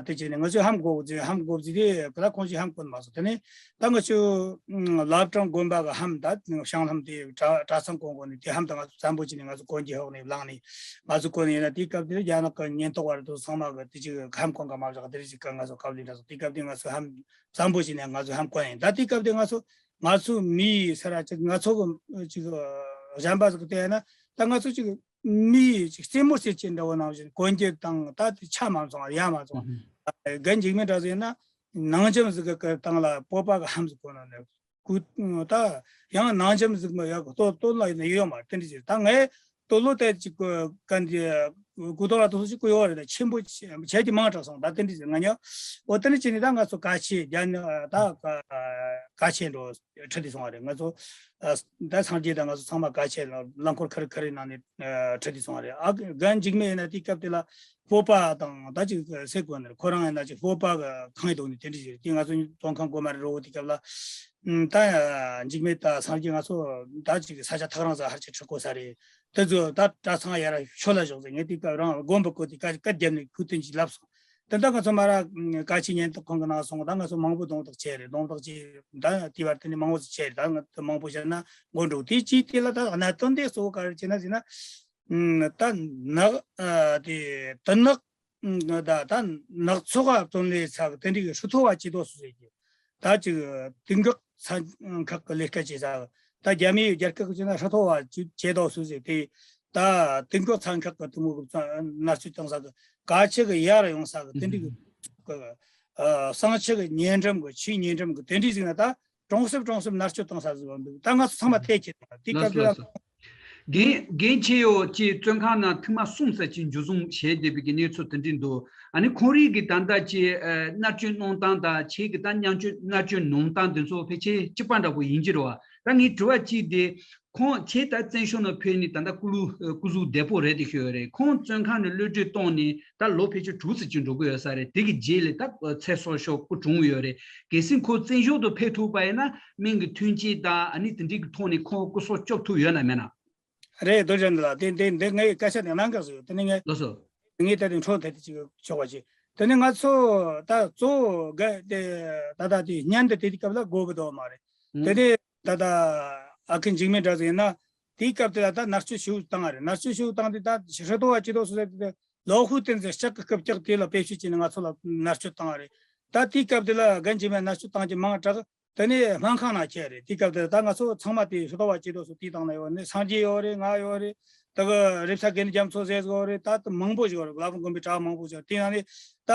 དེ་བྱས་ནས་ང་ཚོས་ཧམ་དགོས་ཟེར་ཧམ་དགོས་ཟེར་དེ་ག་ད་ཁོང་ཚོས་ཧམ་གོ་མ་སོང་། དེ་ནས་ད་ང་ཚོ་བླ་བྲང་དགོན་པ་གི་ཧམ་ད་བཤང་ལྷམ་དེ་གྲྭ་གྲྭ་ཚང་གོན་གོན་ནས་དེ་ཧམ་ད་ང་ཚོ་ཙམ་པོ་བྱས་ནས་ང་ཚོ་གོན་གྱི་ཧོག་ནས་བླངས་ནས། ང་ཚོ་གོ་ནས་ཡིན་ན་དེའི་སྐབས་དེར་རྒྱ་ནག་གི་ཉེན་རྟོག་པ་རེད་དོ་ཚང་མ་གི་དེ་ཅིག་ཧམ་གོན་ག་མ་བཞག་དེ་རིགས་ཅིག་ག་ང་ཚོ་སྐབས་ལས་འདྲ་སོང་། དེའི་སྐབས་དེ་ང་ཚོ་ཧམ་བཙན་པོ་བྱས་ནས་ང་ཚོ་ཧམ་གོན་ཡིན། ད་དེའི་སྐབས་དེ་ང་ཚོ་ང་ཚོ་མི་ས་ར་ཅིག་ང་ཚོ་གི་ཅིག་གཞན་པ་ཟིག་གི་བལྟས་ན་ད་ང་ཚོ་ཅིག་མི་ཅིག་རྩེད་མོ་རྩེད་ཀྱི་འདྲ་བོ་ནང་བཞིན་གོན་རྒྱུ་དང་ད་དེ་ཆ་མ་མཚུངས་ཡ་མ་མཚུངས། རྒན་འཇིགས་མེད་འདྲ་ཟིག་ཡིན་ན་ནང་འཇམ་ཟིག་གི་སྟེང་ལ་སྤོབས་པ་གི་ཧམ་ཟིག་གོན་ནས། གུ་ད་ཡང་ནང་འཇམ་ཟིག་མ་ཡག་ལྟོ་ལྟོ་ལ་ཡོད་ཡོད་མ་དེ་འདྲ་ཟིག་ད་ངས་ལྟོ་ལོ་དེ་ཅིག་གི་གན་དེ་གུ་དོ་ལ་ལྟོ་ཅིག་གུ་ཡོད་རེད། ད་ཆེན་པོ་བྱས་ཀྱི་མང་དྲགས་སོང་། ད་དེ་འདྲ་ཟིག་ང་ཉོ་འོ་དེ་འདྲ་བྱས་ནས་ད་ང་ཚོ་ག་ཆེ་རྒྱ་ནི་ད་ག་ཆེ་འགྲོ་ཁྲིད་དེ་སོང་བ་རེད། ང་ཚོ་ད་སངས་རྒྱས་ད་ང་ཚོ་ཚང་མ་ག་ཆེ་རླངས་འཁོར་ཁ་རི་ཁ་རི་ནང་ནས་ཁྲིད་དེ་སོང་བ་རེད། ཨ་གན་འཇིགས་མེད་ཡིན་ན་དེའི་སྐབས་དེ་ལ། སྤོབས་པ་དང་ད་ཅིག་སེ་གོ་ནར་ཁོ་རང་ཡིན་ན་ཅིག་སྤོབས་པ་གི་ཁང་ཡི་དོག་ནི་དེ་འདྲ་ཞིག་རེད། དེ་ང་ཚོ་བཙོན་ཁང་གོ་མ་རེད་རོ་དེ་སྐབས་ལ་ད་འཇིགས་མེད་ད་སངས་རྒྱས་ང་ཚོ་ད་ཅིག་ས་ཆ་ཐག་རིང་ས་ཧར་ཅིག་ཁྲིད་གོ་ས་རེད། དེ་ཚོ་ད་གྲྭ་ཚང་ཡར་ཤོད་ལ་བཞག་ཟེར་ངས་དེ་སྐབས་རང་དགོན་པ་བསྐོར་དེ་བཀའ་བཀའ་བརྒྱབ་ནས་ཁུ་དོན་ཅིག་ལབ་སོང་། དེ་ད་ང་ཚོ་མ་ར་བཀའ་ཆེན་ཉེན་རྟོག་ཁང་གི་ནང་སོང་ད་ང་ཚོ་མང་པོ་རྡུང་རྡེག་བྱས་རེད། རྡུང་རྡེག་བྱས་ད་དེ་བར་དེ་ནས་མང་པོ་ཞིག་བྱས་རེད། ད་ང་ཚོ་མང་པོ་བཤད་ན་མགོ་འགྲོ་དེ་ཅིག་དེ་ལ་ད་གནད་དོན་དེ་གཙོ་བོ་ག་རེ་བྱས་ན་ཟེར་ན། ད་ནག་དེ་དུ་ནག་ད་ད་ནག་ཚོགས་བཙོན་ལས་ཚགས་དེ་འདྲའི་ཧྲི་ཐོ་བ་ཅི་དོ་སུ་ཟེར་གྱི་ད་ཅིག་དུས་འགག་ཚན་ཁག་གི་ལས་ཀ་བྱེད་ས་ད་རྒྱ་མིའི་རྒྱལ་ཁབ་ཀྱི་ན་ཧྲི་ཐོ་བ་ཅི་བྱེད་དོ་སུ་ཟེར་དེ་ད་དུས་འགག་ཚན་ཁག་གི་དུ་མོ་གི་མནར་གཅོད་བཏང་ས་གི་ག་ཆེ་གི་ཡར་ཡོང་ས་གི་དེ་འདྲའི་གི་གསང་ཆེ་གི་ཉེ་འགྲམ་གི་ཆེས་ཉེ་འགྲམ་གི་དེ་འདྲའི་ཟིག་ན་ད། གྲོང་གསེབ་གྲོང་གསེབ་མནར་གཅོད་བཏང་ས་ཟིག་ཡོད་འདུག་ད་ང་ཚོ་ཚང་མ་ཐད་ཀྱི་འདུག་དེ་ལགས་སྐབས་སོ་དེ་ལགས་ལ་སོ། རྒན་རྒན་ཆེ་ཡོ་ཅེས་བཙོན་ཁང་ནང་ཐེངས་མ་གསུམ་ཙམ་ཅིག་འཇུ་བཟུང་བྱས་བསྡད་པའི་གི་གནས་ཚུལ་དེ་འདྲ་འདུག་ཨ་ནི་ཁོང་རིགས་ཀྱི་ད་ལྟ་ཅིག་མནར་གཅོད་གནང་སྟངས་དང་ཁྱེད་ཀྱི་ད་མནར་གཅོད་མནར་གཅོད་གནང་སྟངས་དེ་ཚོ་ཕལ་ཆེར་གཅིག་པ་འདྲ་པོ་ཡིན་གྱི་རེད་བ། ད་ངའི་དྲི་བ་གཅིག་དེ། ཁོང་ཁྱེད་ད་བཙན་བྱོལ་ནང་ཕེབས་ནས་ད་ལྟ་སྐུ་ལུས་སྐུ་གཟུགས་བདེ་པོ་རེད་དེ་ཤོད་རེད། ཁོང་བཙོན་ཁང་ནས་གློད་གྲོལ་བཏང་ནས་ད་ལོ་ཕལ་ཆེར་དྲུག་ཙམ་ཅིག་འགྲོ་གི་ཡོད་ས་རེད། དེ་གི་རྗེས་ལ་ད་ཚེ་སྲོག་ཤོར་སྐུ་གྲོངས་ཡོད་རེད། གལ་སྲིད་ཁོ་བཙན་བྱོལ་དུ་ཕེབས་ཐུབ་པ་ཡིན་ན་སྨན་གྱི་ཐོན་སྐྱེད་དང་ཨ་ནི་དེ་འདྲའི་གི་ཐོག་ནས་ཁོང་སྐུ་སྲོག་སྐྱོབ་ཐུབ་ཡོད་ན་མེད་ན། རེད། རྡོ་རྗེ་འདི་ལ་དེ་འདི་འདི་ངའི་སྐད་ཆ་དེ་གནང་ག་ཟེར་ཡོད། དེ་ནི་ངས་ལགས་སོ། ངས་ད་དེ་འཕྲོ་དེ་དེ་ཅིག་ཆོག་པ་ཅིག་དེ་ནི་ང་ཚོ་ད་གཙོ་བོ་ག་དེ་ད་ད་དེ་བརྙན་དེ་དེ་དུས་སྐབས་ལ་དགོས་པ་དོ་མ་རེད། དེ་ནི་ད་ལྟ་ཨ་ཁུ་འཇིགས་མེད་འདྲ་ཟིག་ཡིན་ན། དེའི་སྐབས་དེ་ལ་ད་མནར་གཅོད་ཞེ་པོ་བཏང་བ་རེད། མནར་གཅོད་ཞེ་པོ་བཏང་དུས་ད་ཧྲི་ཐོ་བ་ཅི་ཐོ་སུ་ཟེར་དེ་ལོ་ཧུ་ཏན་ཟེར་ལྕགས་ཀྱི་རྐུབ་བཀྱག་དེ་ལ་དཔེ་བཤད་བྱས་ནས་ང་ཚོ་ལ་མནར་གཅོད་བཏང་བ་རེད། ད་དེའི་སྐབས་དེ་ལ་རྒན་འཇིགས་མེད་མནར་གཅོད་བཏང་རྒྱུ་མང་དྲགས། དེ་ནས་སྨན་ཁང་ནང་ཁྱེར་རེད། དེའི་སྐབས་དེ་ལ་ད་ང་ཚོ་ཚང་མ་དེ་ཧྲི་ཐོ་བ་ཅི་ཐོ་སུ་དེའི་སྟེང་ན་ཡོད་ནི་སངས་རྒྱས་ཡོད་རེད། ང་ཡོད་རེད། ད་གི་རེབ་ཚ་དགེ་འདུན་རྒྱ་མཚོ་ཟེར་ཟིག་ཡོད་རེད། ད་དེ་མང་པོ་ཞིག་ཡོད་རེད། བླ་བྲང་དགོན་པའི་གྲྭ་བ་མང་པོ་ཞིག་ཡོད་རེད། དེའི་ནང་ནས་ད་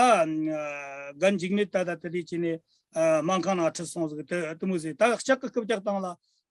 རྒན་འཇིགས་མེད་ད་ད་དེ་དེ་བྱས་ནས། སྨན་ཁང་ནང་ཁྲིད་སོང་ཟིག་དེ་དེ་མོ་ཟིག་ད་ལྕགས་ཀྱི་རྐུབ་བཀྱག་སྟེང་ལ་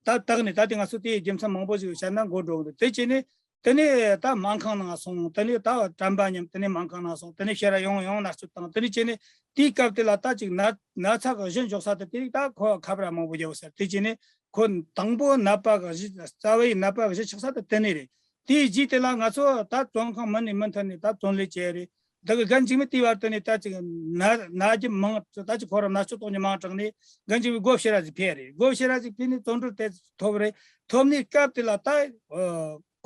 ད་བཏགས་ནས་ད་དེ་ང་ཚོ་དེའི་རྒྱུ་མཚན་མང་པོ་ཞིག་བཤད་ན་མགོ་འགྲོ་གི་འདུག་དེ་བྱས་ནས་དེ་ནས་ད་སྨན་ཁང་ནང་སོང་། དེ་ནས་ད་དྲན་པ་ཉམས། དེ་ནས་སྨན་ཁང་ནང་སོང་། དེ་ནས་ཕྱིར་ར་ཡོང་ཡོང་མནར་གཅོད་བཏང་། དེ་ནས་བྱས་ནས་དེའི་སྐབས་དེ་ལ་ད་ཅིག་ན་ན་ཚ་གི་གཞི་འཇོག་ས་དེ་དེ་ད་ཁོ་ཁ་པར་མང་པོ་རྒྱབ་ཟེར། དེ་བྱས་ནས་ཁོ་དང་པོ་ནད་པ་གི་གཞི་རྩ་བའི་ནད་པ་གི་གཞི་ཆགས་ས་དེ་དེ་ནས་རེད། དེའི་རྗེས་དེ་ལ་ང་ཚོ་ད་བཙོན་ཁང་མུ་ནས་མུ་མཐུད་ནས་ད་བཙོན་ལས་བྱས་རེད། འདི་གི་རྒན་འཇིགས་མེད་དེའི་བར་དུ་ནས་ད་ཅིག་ན་ན་རྒྱུ་མང་ད་ཅིག་ཁོ་རང་མནར་གཅོད་གཏོང་རྒྱུ་མང་དྲགས་ནས་རྒན་འཇིགས་མེད་སྒོ་ཕྱི་ར་ཟིག་ཕེབས་རེད། སྒོ་ཕྱི་ར་ཟིག་ཕེབས་ནས་བཙོན་གྲོལ་དེ་ཐོབ་རེད། ཐོབ་ནས་སྐབས་དེ་ལ་ད་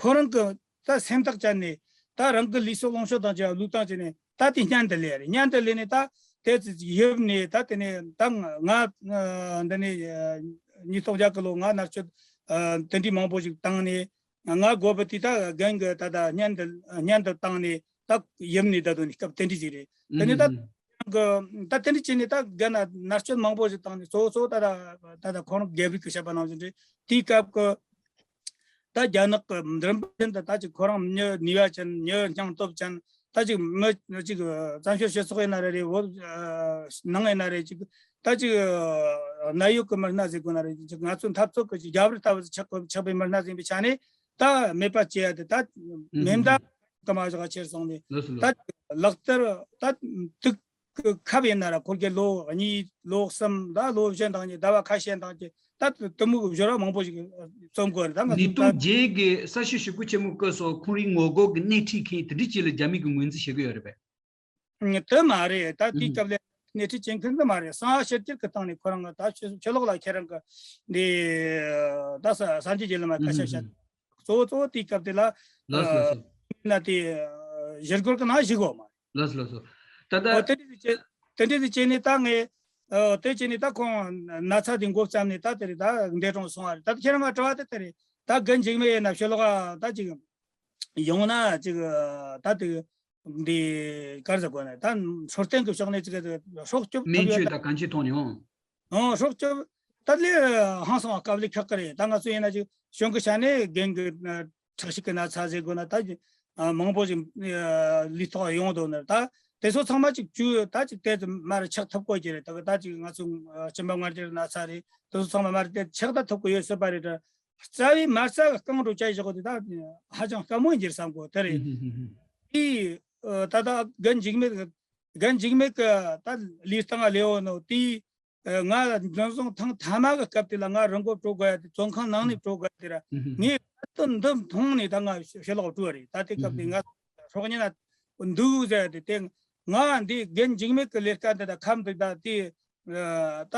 ཁོ་རང་གི་ད་སེམས་ཐག་བཅད་ནས་ད་རང་གི་ལུས་སྲོག་ལོངས་སྤྱོད་དང་བཅས་པ་བློས་བཏང་བྱས་ནས་ད་དེ་སྙན་དུ་སླེབས་རེད། སྙན་དུ་སླེབས་ནས་ད་དེ་ཚོ་ཡིབ་ནས་ད་དེ་ནས་ད་ང་འདི་ནས་ཉིས་སྟོང་བརྒྱད་གི་ལོ་ང་མནར་གཅོད་དེ་འདྲའི་མང་པོ་ཞིག་བཏང་ནས། ང་དགོས་པ་དེ་ད་རྒན་གྱི་ད་ད་སྙན་དུ་སྙན་དུ་བཏང་ནས་ད་ཡིབ་ནས་ད་དོན་སྐབས་དེ་འདྲ་ཞིག་རེད། དེ་ནས་ད་ཨུམ། གི་ད་དེ་འདྲ་བྱས་ནས་ད་རྒན་ན་མནར་གཅོད་མང་པོ་ཞིག་བཏང་ནས་གཙོ་བོ་གཙོ་བོ་ད་ད་ད་ད་ཁོང་རྒྱལ་བིག་གི་བཤད་པ་ནང་བཞིན་རེད། དེའི་སྐབས་ཀྱི་ད་རྒྱ་ནག་གི་རིམ་པ་བཞིན་དུ་ད་ཅིག་ཁོ་རང་མྱི་ནུས་པ་ཅན་མྱི་སྙིང་སྟོབས་ཅན་ད་ཅིག་མི་ཅིག་བཙན་བྱོལ་སྤྱི་ཚོགས་ཡིན་ན་རེ་རེ་བོད་ནང་ཡིན་ན་རེ་ཅིག་ད་ཅིག་གནད་ཡོད་ཀྱི་མི་སྣ་ཟེར་དགོས་ན་རེ་ཅིག་ང་ཚོའི་འཐབ་རྩོད་ཀྱི་ཅིག་རྒྱབ་རི་ལྟ་བུ་ཆགས་ཆགས་པའི་མི་སྣ་ཟིན་པའི་ཆ་ནས་ད་མེད་པ་བྱེད་ཡ་དེ་ད་མེ་མདའ་ཀ་མ་བཞག་ཆེར་སོང་ནས་ད་ལག་བསྟར་ད་དུག་ཁབ་ཡིན་ན་ར་ཁོར་གི་ལོ་གཉིས་ལོ་གསུམ་ད་ལོ་གཞན་དང་གཉིས་ཟླ་བ་ཁ་ཤས་དང་གི་ད་དུ་མུག་སྦྱོར་བ་མང་པོ་ཞིག་རྩོམ་དགོས་རེད། ད་ང་ཉིས་ཚོ་ད་སྟོང་བརྒྱད་ཀྱི་ས་ཞིང་ཞིབ་དཔྱོད་ཆེན་མོའི་སྐབས་སུ་ཁོང་རའི་ངོ་རྒོལ་གྱི་སྣེ་ཁྲིད་མཁན་དེ་འདྲ་ཅིག་ལ་རྒྱ་མི་གིས་ངོས་འཛིན་བྱེད་ཀྱི་ཡོད་རེད་པས། དེ་མ་རེད། ད་དེའི་སྐབས་ལ་སྣེ་ཁྲིད་བྱེད་མཁན་དེ་མ་རེད། གསང་བ་ཕྱི་འགྱུར་གྱི་སྟེང་ནས་ཁོ་རང་གི་ད་ཆོས་ཆོས་ལོག་ལ་ཁྱེད་རང་གི་འདི་ད་ས་སངས་རྒྱས་རྗེ་བླ་མ་སྐད་ཆ་བཤད། གཙོ་བོ་གཙོ་བོ་དེའི་སྐབས་དེ་ལ་ལགས་སོ་ལགས་སོ། ན་དེ་ཞི་རྒོལ་གྱི་ནང་ཞུགས་དགོས་མ་རེད། ལགས་སོ་ལགས་སོ། ད་ལྟ་ཨོ་དེ་འདྲ་ཞིག་བྱས་དེ་འདྲ་ཞིག་བྱས་ནས་ད་ངས་ཨོ་དེ་བྱས་ནས་ད་ཁོང་ན་ཚ་དེ་འགོ་བརྩམས་ནས་ད་དེ་རེད། ད་འདས་གྲོངས་སོང་བ་རེད། ད་ཁྱེད་རང་ང་དྲི་བ་དེ་དེ་རེད། ད་རྒན་འཇིགས་མེད་ཡིན་ན་ཕྱི་ལོགས་ད་ཅིག་ཡོང་ན་ཅིག་ད་དེ་འདི་གར་ཟ་དགོས་ན་ད་འཕྲོད་བསྟེན་གྱི་ཕྱོགས་ནས་ཅིག་སྲོག་སྐྱོབ་ཐུབ་སྨན་ཡོད་བཅོས་ད། དང་གང་ཅི་ཐོག་ནས་ཡོང་། ཨོ་སྲོག་སྐྱོབ་ད་ལས་ཧང་སང་བ་དཀའ་ལས་ཁག་གི་རེད། ད་ང་ཚོ་ཡིན་ན་ཅིག་གཞུང་གི་ཆ་ནས་རྒན་གྱི་ཁྲག་ཤེད་ཀྱི་ན་ཚ་ཟེར་དགོས་ན་ད་ཅིག་མང་པོ་ཞིག་ལུས་ཐོག་ཡོང་འདུག་ན་ད་དེ་ཚོ་ཚང་མ་ཅིག་བཅོས་ད་ཅིག་དེ་ཙམ་མར་ཆག་ཐུབ་དགོས་ཀྱི་རེད། ད་ད་ཅིག་ང་ཚོ་སྐྱིན་པ་མངར་སྐྱུར་ན་ཚ་རེད། དེ་ཚོ་ཚང་མ་མར་དེ་ཆག་ད་ཐུབ་དགོས་ཡོད་སྲིད་པ་རེད། ད་རྩ་བའི་མ་རྩ་གི་རྐང་རུ་བཅའ་བཞག་དེ་ད་ཧ་ཅང་དཀའ་མོ་ཡིན་གྱི་བསམ་གོ་དེ་རེད། དེ་ད་ད་རྒན་འཇིགས་མེད་རྒན་འཇིགས་མེད་གི་ད་ལུས་སྟེང་ལས་འོ་ནོ་དེ་ང་འཛིན་བཟུང་ཐེངས་མཐའ་མ་གི་སྐབས་དེ་ལ་ང་རི་མགོ་བྲོ་དགོས་ཡ་དེ་བཙོན་ཁང་ནང་ནས་བྲོ་དགོས་ཡ་དེ་ར་ངས་ད་འདི་མཐོང་ནས་ད་ང་ཕྱི་ལོགས་བྲོས་རེད། ད་དེ་སྐབས་དེ་ང་སྲོག་ཉེན་ན་འདུག་ཟེར་ཡ་དེ་དེ་ང་འདི་རྒན་འཇིགས་མེད་གི་ལས་ཀ་འདི་ད་ཁམས་དེ་ད་དེ། ད་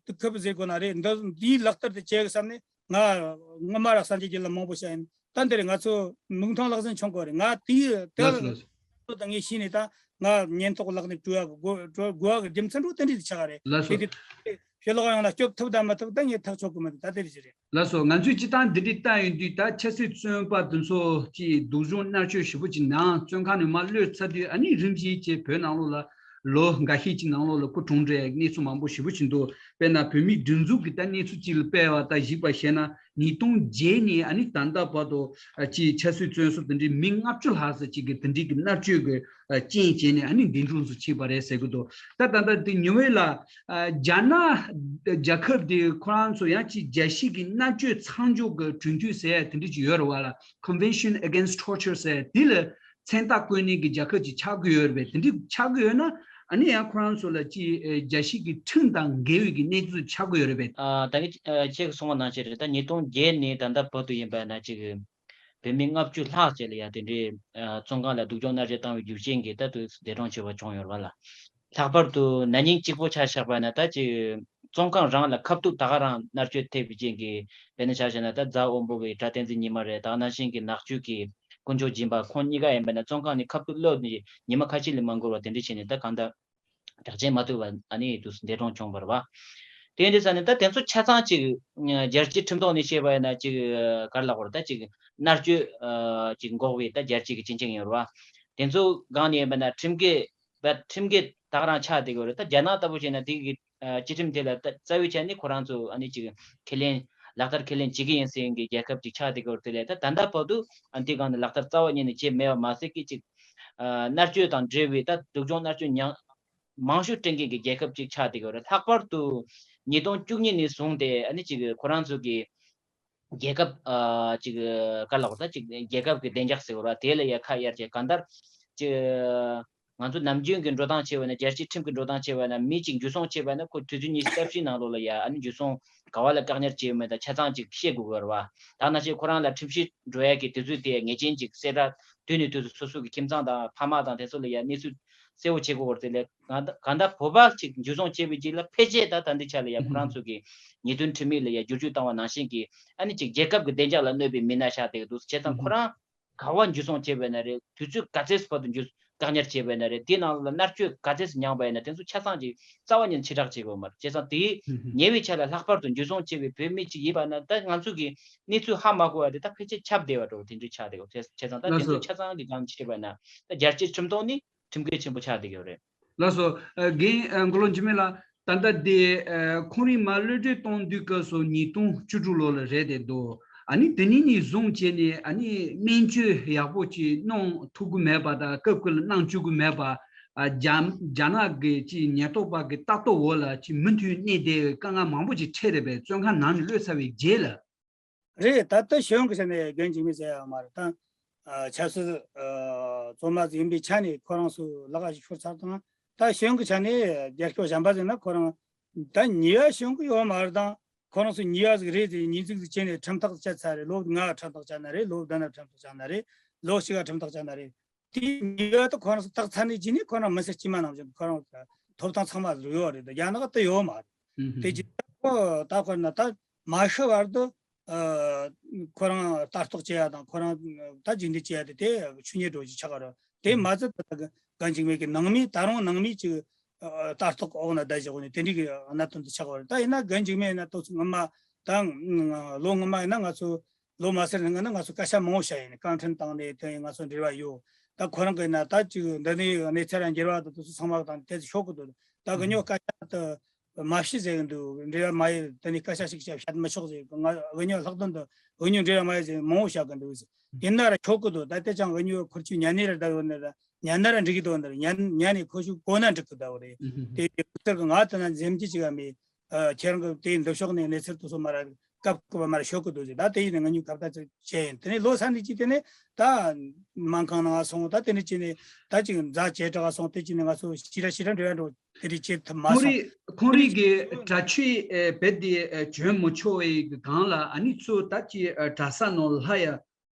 དུས་སྐབས་ཟེར་དགོས་ན་རེད། འདི་འདིའི་ལག་བསྟར་དེ་བྱེད་གི་བསམ་ནས་ང་སྔོན་མ་ར་སངས་རྒྱས་རྒྱུད་ལ་མང་པོ་བཤད་ཡིན། ད་འདི་རེད། ང་ཚོ་མིག་མཐོང་ལག་ཟིན་ཆོག་གི་རེད། ང་དེའི་དེ་ལགས་སོ་ལགས་སོ། ད་ངས་ཤེས་ནས་ད་ང་ཉེན་རྟོག་ལག་ནས་བྲོས་ཡག་གི་དགོས་བྲོས་དགོས་ཡག་གི་རྒྱུ་མཚན་འགྲོ་དེ་འདྲ་ཞིག་ཆགས་རེད། ལགས་སོ། དེ་དེ་ཕྱི་ལོགས་ཡོང་ན་སྐྱོབ་ཐུབ་དང་མི་ཐུབ་ད་ངས་ཐག་ཆོད་གི་མི་འདུག་ད་དེ་རེད་ཞིག་རེད། ལགས་སོ། ང་ཚོས་སྤྱི་བཏང་འདི་འདྲའི་བལྟ་ཡོང་དུས་ད་ཆབ་སྲིད་བཙོན་པ་དེ་ཚོ་ཀྱིས་སྡུག་སྦྱོང་མནར་གཅོད་ཞེ་པོ་ཅིག་ནང་བཙོན་ཁང་ནས་མར་གློད་ཚར་དུས་ཨ་ནི་རིམ་བཞིན་གྱིས་བོད་ནང་ལོགས་ལ་ལོ་འགའ་ཤས་ཀྱི་ནང་ལོགས་ལ་སྐུ་གྲོངས་འདྲའི་གནས་ཚུལ་མང་པོ་ཞེ་པོ་ཅིག་འདུག་དཔེར་ན་བོད་མིའི་སྒྲིག་འཛུགས་ཀྱི་ད་གནས་ཚུལ་ཅིག་ལ་དཔེ་བ་ད་གཞིགས་པ་བྱས་ན་ཉིས་སྟོང་བརྒྱད་ནས་ཨ་ནི་ད་ལྟ་བར་དུ་ཨ་ཅིག་ཆབ་སྲིད་བཙོན་ཟུར་དེ་འདྲའི་མི་ལྔ་བཅུ་ལྷག་ཙམ་ཅིག་གིས་དེ་འདྲའི་གི་མནར་གཅོད་ཀྱི་རྐྱེན་བྱས་ནས་ཨ་ནི་འདི་འདྲ་ཚོ་ཕྱིན་པ་རེད་ཟེར་གི་འདུག་ད་ད་ལྟ་དེ་ཉེ་བའི་ལ་ཨ་རྒྱ་ནག་རྒྱལ་ཁབ་དེ་ཁོ་རང་ཚོ་ཡང་ཅིག་རྒྱལ་སྤྱི་གི་མནར་གཅོད་མཚམས་འཇོག་གི་གྲོས་མཐུན་ཟེར་ཡ་དེ་འདྲ་ཅིག་ཡོད་རེད་བ་ལ། Convention Against Torture ཟེར་དེ་ལ་མཚན་རྟགས་བཀོད་ནས་ཀྱི་རྒྱལ་ཁབ་ཅིག་ཆགས་ཀྱི་ཡོད་རེད་པས། དེ་འདྲ་ཆགས་ཀྱི་ཡོད་ན་ཨ་ནི་ཡང་ཁོ་རང་ཚོ་ལ་ཅིག་ཨ་རྒྱལ་སྤྱི་གི་ཁྲིམས་དང་འགལ་བའི་གི་གནས་ཚུལ་ཆགས་ཀྱི་ཡོད་རེད་པས། ཨ་ད་གིན་ཨ་ཁྱེད་ཀྱིས་གསུངས་པ་ནང་བཞིན་རེད། ད་ཉིས་སྟོང་བརྒྱད་ནས་ད་ལྟ་བར་དུ་ཡིན་པ་ན་ཅིག་བོད་མི་ལྔ་བཅུ་ལྷག་ཅིག་ལ་ཡ་དེ་འདྲའི་ཨ་བཙོན་ཁང་ལ་སྡུག་སྦྱོང་མནར་གཅོད་བཏང་བའི་རྒྱུ་རྐྱེན་གྱིས་ད་དུ་འདས་གྲོངས་བྱས་པ་བྱུང་ཡོད་རེད་བ་ལ། ལྷག་པར་དུ་ན་ནིང་གཅིག་པོ་ཆ་བཞག་པ་ན་ད་ཅིག་བཙོན་ཁང་རང་ལ་ཁ་ཐུག་ད་ག་རང་མནར་གཅོད་ཐེབས་པའི་རྐྱེན་གྱིས་དཔེར་ན་ཆ་བཞག་ན་ད་རྫ་དབོན་པོ་གི་གྲྭ་བསྟན་འཛིན་ཉི་མ་རེད། ད་ག་ནང་བཞིན་གྱི་ནག་ཆུ་གི་དཀོན་མཆོག་སྦྱིན་པ་ཁོང་གཉིས་ཀ་ཡིན་པ་ན་བཙོན་ཁང་ནས་ཁ་ཐུག་གློད་ནས་ཉི་མ་ཁ་ཤས་ལས་མ་འགོར་བ་དེ་འདྲ་བྱས་ནས་ད་གང་ལྟར་དྲག་ཅན་མ་ཐུབ་པ་ཨ་ནི་དུ་འདས་གྲོངས་བྱུང་བ་རེད་བ། དེ་འདྲ་ས་ནས་ད་དེ་ཚོ་ཆ་ཚང་ཅིག་རྒྱལ་སྤྱིའི་ཁྲིམས་ཐོག་ནས་བཤད་པ་ཡིན་ན་ཅིག་ག་རེ་ལབ་དགོས་རེད། ད་ཅིག་མནར་གཅོད་ཅིག་འགོག་པའི་ད་རྒྱལ་སྤྱི་གི་སྤྱི་འཆིང་ཡོད་རེད་བ། དེ་ཚོ་སྒང་ནས་ཡིན་པ་ན་ཁྲིམས་འགལ་བ་ཁྲིམས་འགལ་ད་ག་རང་ཆགས་བསྡད་ཀྱི་ཡོད་རེད། ད་རྒྱ་ནག་ལྟ་བུ་བྱས་ན་དེ་གི་ཨ་སྤྱི་ཁྲིམས་དེ་ལ་ད་རྩ་བའི་ཆ་ནས་ཁོ་རང་ཚོ་ཨ་ནི་ཅིག་ཁས་ལེན་ལག་བསྟར་ཁས་ལེན་བྱེད་ཀྱི་ཡིན་ཟེར་མཁན་གྱི་རྒྱལ་ཁབ་ཅིག་ཆགས་བསྡད་ཀྱི་ཡོད་རེད། དེ་ལས་ད་ད་ལྟ་བར་དུ་ཨ་ནི་དེ་སྒང་ནས་ལག་བསྟར་རྩ་བ་ཉིད་ནས་བྱས་མེད་པ་མ་ཟད་ཀྱི་ཅིག་ཨ་མནར་གཅོད་དང་འབྲེལ་བའི་ད་སྡུག་སྦྱོང་མནར་གཅོད་མྱངས་མང་ཤོས་སྤྲད་མཁན་གྱི་རྒྱལ་ཁབ་ཅིག་ཆགས་བསྡད་ཀྱི་ཡོད་རེད། ལྷག་པར་དུ་ཉིས་སྟོང་བཅུ་གཉིས་ནས་བཟུང་སྟེ་ཨ་ནི་ཅིག་ཁོ་རང་ཚོ་གི་རྒྱལ་ཁབ་ཨ་ཅིག་ག་ལ་བར་ད་ཅིག་རྒྱལ་ཁབ་ཀྱི་བདེ་འཇགས་ཟེར་བ་དེ་ལ་ཡ་ཁ་གཡར་བྱས་གང་ལྟར་ཅིག་ང་ཚོ་ནམ་རྒྱུན་གྱི་འགྲོ་སྟངས་བྱས་པ་ན་རྒྱལ་སྤྱིའི་ཁྲིམས་ཀྱི་འགྲོ་སྟངས་བྱས་པ་ན་མི་གཅིག་འཇུ་བཟུང་བྱས་པ་ན་ཁོ་དུས་ཚོད་ཉི་ཤུ་རྩ་བཞིའི་ནང་ལོགས་ལ་ཡ་ཨ་ནི་འཇུ་བཟུང་ག་བ་ལ་བཀག་ཉར་བྱས་ཡོད་མེད་དང་ཆ་ཚང་ཅིག་ཤེས་དགོས་ཀྱི་རེད་བ། ད་ནང་བཞིན་ཁོ་རང་ལ་ཁྲིམས་ཞིབ་འགྲོ་ཡ་གི་དུས་ཚོད་དེ་ངེས་ཅན་ཅིག་གསལ་བསྒྲགས་དུས་ནས་དུས་སུ་སོ་སོ་གི་ཁྱིམ་ཚང་དང་ཕ་མ་དང་དེ་ཚོ་ལ་ཡ་གནས་ཚུལ་གསལ་བོ་བྱེད་དགོས་ཀྱི་རེད་དེ་ལས། གང་ལྟར་གང་ལྟར་བོད་པ་ཅིག་འཇུ་བཟུང་བྱས་པའི་རྗེས་ལ་ཕལ་ཆེར་ད་ད་འདི་ཆ་ལ་ཡ་ཁོ་རང་ཚོ་གི་ཉེས་དོན་ཁྲིམས་ཡིག་ལ་ཡ་བསྒྱུར་བཅོས་བཏང་བ་ནང་བཞིན་གྱི་ཨ་ནི་ཅིག་རྒྱལ་ཁབ་ཀྱི་བདེ་འཇགས་ལ་གནོད་པའི་མི་སྣ་ཆགས་བསྡད་འདུག་བྱས་ཙང་ཁོ་རང་ག་བ་འཇུ་བཟུང་བྱས་པ་ཡིན་ན་རེད། དུས་ཚོད་ག་ཚོད་བར་དུ་འཇུ་ བཀག་ཉར་བྱས་པ་ཡིན་ན་རེད། དེའི་ནང་ལ་མནར་གཅོད་ག་ཚད་ཙམ་མྱངས་པ་ཡིན་ན་དེ་ཚོ་ཆ་ཚང་ཅིག་རྩ་བ་ཉིད་ནས་ཕྱིར་བསྒྲགས་བྱེད་དགོས་མ་རེད། བྱས་ཙང་དེའི་ཉེ་བའི་ཆར་ལ་ལྷག་པར་དུ་འཇུ་བཟུང་བྱས་པའི་བོད་མི་ཅིག་ཡིན་པ་ན་ད་ང་ཚོ་གི་གནས་ཚུལ་ཧ་མ་གོ་བ་དེ་ད་ཕལ་ཆེར་ཁྱབ་བསྡད་པ་འདྲ་བོ་དེ་འདྲ་ཆགས་བསྡད་ཡོད། བྱས་ཙང་ད་དེ་ཚོ་ཆ་ཚང་གི་སྒང་ནས་བཤད་པ་ན་ད་རྒྱལ་སྤྱིའི་ཁྲིམས་ཐོག་ནས་ཁྲིམས་འགལ་ཆེན་པོ་ཆགས་བསྡད་ཡོད་རེད། ལགས་སོ། ཨ། རྒན། ཨ། མགོ་ལོག་འཇིགས་མེད་ལགས། ད་ལྟ་དེ། ཨ། ཁོང་རང་མར་གློད་གྲོལ་གཏོང་དུས་སྐབས་སུ་ཉིས་སྟོང་བཅུ་དྲུག་ལོ་ལ་རེད་དེ་འདུག་ཨ་ནི་དེ་ནས་ནས་བཟུང་བྱས་ནས་ཨ་ནི་སྨན་བཅོས་ཡག་པོ་ཅིག་གནང་ཐུབ་ཀྱི་མེད་པ་དང་སྐབས་སྐབས་ལ་གནང་བཅུག་གི་མེད་པ། ཨ། རྒྱ་རྒྱ་ནག་གི་ཅིག་ཉེན་རྟོག་པ་གི་ལྟ་རྟོག་འོག་ལ་ཅིག་མུ་མཐུད་གནས་བསྡད་པའི་དཀའ་ངལ་མང་པོ་ཅིག་འཕྲད་རེད་པས། བཙོན་ཁང་ནང་ནས་གློད་ཚར་བའི་རྗེས་ལ། རེད། ད་ལྟ་གཞུང་གི་ཆ་ནས་རྒན་འཇིགས་མེད་ཟེར་ཡ་མ་རེད་ད། ཨ། ཆབ་སྲིད། ཨ། བཙོན་པ་ཡིན་པའི་ཆ་ནས་ཁོ་རང་ཚོ་ལག་ཞིག་ཤོར་ཚར་དང་། ད་གཞུང་གི་ཆ་ནས་རྒྱལ་ཁབ་གཞན་པ་ཟེར་ན་ཁོ་རང་ད་ཉེས་པ་གཞུང་གི་ཡོད་མ་རེད་དང་། ཁོ་རང་ཚོ་ཉེས་པ་ཟིག་རེད་ཟེར་ཉེས་འཛུགས་ཟིག་བྱས་ནས་ཁྲིམས་ཐག་བཅད་ཚར་རེད། ལོ་ལྔ་ཁྲིམས་ཐག་བཅད་ན་རེད། ལོ་བདུན་ན་ཁྲིམས་ཐག་བཅད་ན་རེད། ལོ་གཅིག་ག་ཁྲིམས་ཐག་བཅད་ན་རེད། དེའི་ཉེས་པ་དེ་ཁོ་རང་ཚོ་བཏགས་ཚར་ནས་རྗེས་ནས་ཁོ་རང་མི་སེར་དཀྱུས་མ་ནང་བཞིན་ཁོ་རང་ཐོབ་ཐང་ཚང་མ་ཡོད་རེད། རྒྱ་ནག་ཏུ་ཡོད་མ་རེད། དེ་རྗེས་ཁོ་ད་དཔེར་ན་ད་མ་ཤི་བར་དུ་ཨ་ཁོ་རང་ལྟ་རྟོག་བྱེད་ཡ་དང་ཁོ་རང་ད་རྗེས་འདེད་བྱེད་ཡ་དེ་དེ་ཆོས་ཉིད་འགྲོ་ཞིག་ཆགས་ཀ་རེད། དེ་མ་ཚད་ད་རྒན་འཇིགས་མེད་ཀྱི་ནང་མི་ད་རུང་ནང་མི་ཅིག་ལྟ་རྟོག་འོག་ན་བསྡད་བཞག་ནས་དེ་འདྲའི་གི་གནད་དོན་དེ་ཆགས་ཀ་རེད། ད་ཡིན་ན་རྒན་འཇིགས་མེད་ཡིན་ན་ཏོག་ཙམ་སྔོན་མ་ད་ལོ་སྔོན་མ་ཡིན་ན་ང་ཚོ་ལོ་མ་ཟིན་རིང་ན་ང་ཚོ་སྐད་ཆ་མང་བོ་བཤད་ཡིན། བཀའ་འཕྲིན་བཏང་ནས་དེ་ང་ཚོ་འབྲེལ་བ་ཡོད། ད་ཁོ་རང་གིས་ན་ད་ཅིག་འདི་ནས་གནས་ཚུལ་ལ་འགྱུར་བ་དང་དེ་ཚོ་ཚང་མ་དང་དེ་ཚོ་ཤོད་གི་འདུག་ད་གི་ཉོ་སྐད་ཆ་དུ་མ་བཤད་ཟེར་གི་འདུག་འབྲེལ་བ་མ་ཡོད། དེ་ནས་སྐད་ཆ་ཞིག་བཤད་བཤད་མི་ཆོག་ཟེར། ང་གི་ཉོ་ལྷག་དོན་དུ་གི་ཉོ་འབྲེལ་བ་མ་ཡོད་ཟེར་མང་བོ་བཤད་གི་འདུག་ཡིན་ན་ར་ཆོག་གི་འདུག་ད་དེ་ཅང་གི་ཉོ་ཁུར་ཆུ་ཉན་ནས་ར་བསྡད་ཡོད་ནི་ར་ཉན་ན་ར་འགྲིག་གི་འདུག་ནི་ར་ཉན་ཉན་ནས་ཁོ་ཤུགས་གོ་ན་འགྲིག་གི་འདུག་རེད། དེ་ཡི་ཁུ་ཚུར་གི་ང་དེ་ན་འཛེམ་གྱི་ཅིག་ཡ་མེད། ཨ། ཁྱེད་རང་གི་དེའི་འདི་ཕྱོགས་ནས་གནས་ཚུལ་དེ་ཚོ་མར་སྐབས་སྐབས་མར་ཤོད་གི་འདུག་ཟེར། ད་དེ་ཡིན་ནས་ང་གཉིས་ཁ་བརྡ་ཅིག་བྱས་ཡིན། དེ་ནས་ལོ་སར་ནས་ཅིག་དེ་ནས་ད་སྨན་ཁང་ནང་སོང་། ད་དེ་ནས་ཅིག་ནས་ད་ཅིག་མཛའ་བཅས་དྲག་སོང་། དེ་ཅིག་ནས་ང་ཚོ་ཞི་ར་ཞི་ར་འབྲེལ་བ་འགྲོ་དེ་རིགས་བྱེད་ཐུབ་མ་ཁོང་སོང་། རིགས་ཁོང་རིགས་ཀྱི་གྲྭ་ཆས་ཨེ་རྦད་དེ་ཨེ་གྱོན་མི་ཆོག་པའི་སྒང་ལ་ཨ་ནི་ཚུར་ད་ཅིག་ཨེ་གྲྭ་ས་ནང་ལ་ཡ་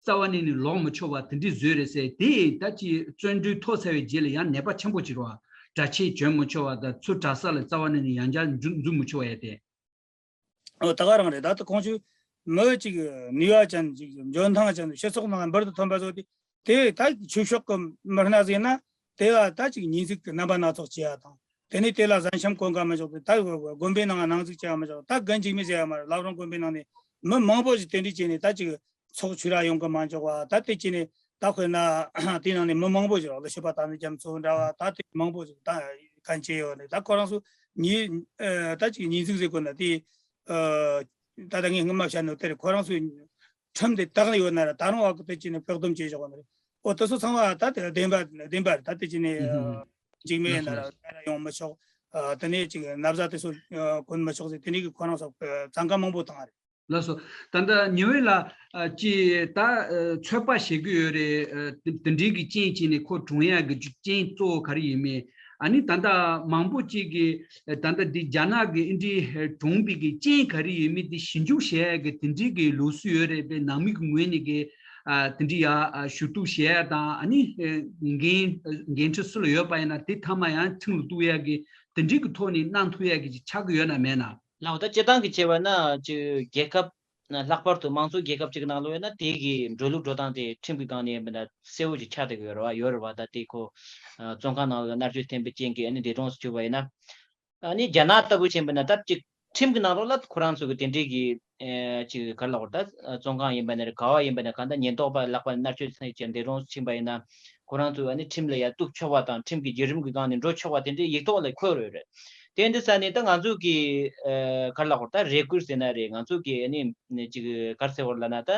རྩ་བ་ནས་ནི་ལོག་མི་ཆོག་པ་དེ་འདྲའི་བཟོས་རེད་ཟེར། དེ་ད་ཅིག་བཙོན་གྲོལ་ཐོབ་ཚར་བའི་རྗེས་ལ་ཡང་ནད་པ་ཆེན་པོ་ཅིག་རེད་བ། གྲྭ་ཆས་གྱོན་མི་ཆོག་པ་དང་ཚུར་གྲྭ་ས་ལ་རྩ་བ་ནས་ནི་ཡང་བསྐྱར་འཛུལ་འཛུལ་མི་ཆོག་པ་ཡ་དེ། ཨོ། ད་ག་རང་རེད། ད་ལྟ་ཁོང་ཚོས་མི་གཅིག་ནུས་པ་ཅན་ཅིག་འཇོན་ཐང་ཅན་སྤྱི་ཚོགས་ནང་འབུར་དུ་ཐོན་པ་བཟོ་དེ་དེ་ད་ཆོས་ཕྱོགས་ཀྱི་མི་སྣ་ཟིག་ཡིན་ན་དེ་ལ་ད་ཅིག་ཉེས་འཛུགས་ཀྱི་རྣམ་པ་སྣ་ཚོགས་བྱེད་ཡ་དང་། དེ་ནས་དེ་ལ་བཟའ་ཤམ་གོན་ག་མི་ཆོག་དེ་ད་དགོན་པའི་ནང་ནང་འཛུགས་བྱེད་ཡ་མི་ཆོག་ད་རྒན་འཇིགས་མེད་ཟེར་ཡ་མ་རེད། བླ་བྲང་དགོན་པའི་ནང་ནས་མི་མང་པོ་ཞིག་དེ་འདྲས་བྱས་ནས་ད་ཅིག་ཚོགས་ཆོས་ར་ཡོང་གི་མ་འཇོག་པ། ད་དེ་བྱས་ནས་ད་དཔེར་ན་དེའི་ནང་ནས་མི་མང་པོ་ཞིག་རོགས་ལ་ཤི་བ་དང་ནི་རྒྱ་མཚོ་འདྲ་བ་ད་དེ་མང་པོ་ཞིག་ད་གན་བྱས་ཡོད་ནས་ད་ཁོ་རང་ཚོ་ཉེས་ད་ཅིག་ཉེས་འཛུགས་ཟེར་དགོས་ན་དེ། ད་ལྟ་ངས་སྔོན་མ་བཤད་ནོ་དེ་རེད། ཁོ་རང་ཚོའི་ཁྲིམས་དེ་དག་ནས་ཡོད་ན་ར་ད་རུང་བ་གི་དེ་ཅི་ནས་བཀག་སྡོམ་བྱས་བཞག་ནི་རེད། ཨོ་དེ་ཚོ་ཚང་མ་ད་དེ་བདེན་པ་བདེན་པ་རེད། ད་དེ་ཅི་ནས་འཇིགས་མེད་ཡིན་ན་ར་ཡོང་མི་ཆོག་དེ་ནས་ཅིག་ན་བཟའ་དེ་ཚོ་གོན་མི་ཆོག་ཟེར་དེ་ནས་གི་ཁོ་རང་ཚོ་བཙན་བཀའ་མང་པོ་བཏང་རེད། ལགས་སོ། ད་ལྟ་ཉི་འོད་ལགས་ཀྱིས་ད་ཚོད་དཔག་བྱེད་ཀྱི་ཡོད་རེད། དེ་འདྲའི་གི་རྐྱེན་བྱས་ནས་ཁོ་གྲོངས་ཡག་གི་རྐྱེན་གཙོ་བོ་ག་རེ་ཡིན་མིན། ཨ་ནི་ད་ལྟ་མང་པོ་ཅིག་གིས་ད་ལྟ་འདི་རྒྱ་ནག་གི་ཨེ་འདྲའི་གྲོངས་པའི་གི་རྐྱེན་ག་རེ་ཡིན་མིན་དེ་ཞིབ་འཇུག་བྱེད་ཡག་གི་དེ་འདྲའི་གི་ལུགས་སྲོལ་ཡོད་རེད་པས། ནང་མི་གི་ངོས་ནས་གི་དེ་འདྲའི་ཡ་ཞུ་གཏུག་བྱེད་ཡག་དང་ཨ་ནི་འགན་འགན་འཁྲི་སུ་ལ་ཡོད་པ་ཡིན་ན་དེ་ཐ་མ་ཡང་ཁྲིམས་ལ་གཏུག་ཡག་གི་དེ་འདྲའི་གི་ཐོག་ནས་གནང་ཐུབ་ཡག་གི་ཅིག་ཆགས་ཀྱི་ཡོད་ན་མེད་ན། ལགས་འོ། ད་སྤྱིར་བཏང་གི་བྱས་པ་ན་ཅིག་རྒྱལ་ཁབ་ན་ལྷག་པར་དུ་དམངས་གཙོའི་རྒྱལ་ཁབ་ཅིག་ནང་ལོགས་ཡིན་ན་དེ་གི་འགྲོ་ལུགས་འགྲོ་སྟངས་དེ་ཁྲིམས་ཀྱི་སྒང་ནས་མི་འདྲ་གསལ་བོ་ཅིག་ཆགས་བསྡད་ཀྱི་ཡོད་རེད་བ། ཡོད་རེད་བ། ད་དེ་ཁོ་བཙོན་ཁང་ནང་ལ་མནར་གཅོད་འཐེན་པའི་རྐྱེན་གྱིས་ཨ་ནི་འདས་གྲོངས་སུ་གྱུར་བ་ཡིན་ན། ཨ་ནི་རྒྱ་ནག་ལྟ་བུ་བྱས་པ་ན་ད་ཅིག་ཁྲིམས་ཀྱི་ནང་ལོགས་ལ་ཁོ་རང་ཚོ་གི་དེ་འདྲའི་གི་ཨེ་ཅིག་ག་རེ་ལབ་དགོས་རེད། ད་བཙོན་ཁང་ཡིན་པ་ན་རེད། ག་བ་ཡིན་པ་ན་གང་ལྟར་ཉེན་རྟོག་པ་ལག་པ་ནས་མནར་གཅོད་བྱས་འདས་གྲོངས་སུ་ཕྱིན་པ་ཡིན་ན། ཁོ་རང་ཚོས་ཨ་ནི་ཁྲིམས་ལ་ཡ་གཏུག་ཆོག་པ་དང་ཁྲིམས་ཀྱི་བརྒྱུད་རིམ་གྱི་སྒང་ནས་འགྲོ་ཆོག་པ་དེ་འདྲའི་ཡིག་ཐོག་ལ་འཁོད་ཡོད་རེད། དེ་འདི་ས་ནས་ད་ང་ཚོ་གི་ཨ་ག་རེ་ལབ་དགོས་རེད། ད་རེ་སྐུལ་ཟེར་ན་རེད། ང་ཚོ་གི་ཨ་ནི་ཅིག་ག་རེ་ཟེར་དགོས་རེད་ལབ་ན། ད་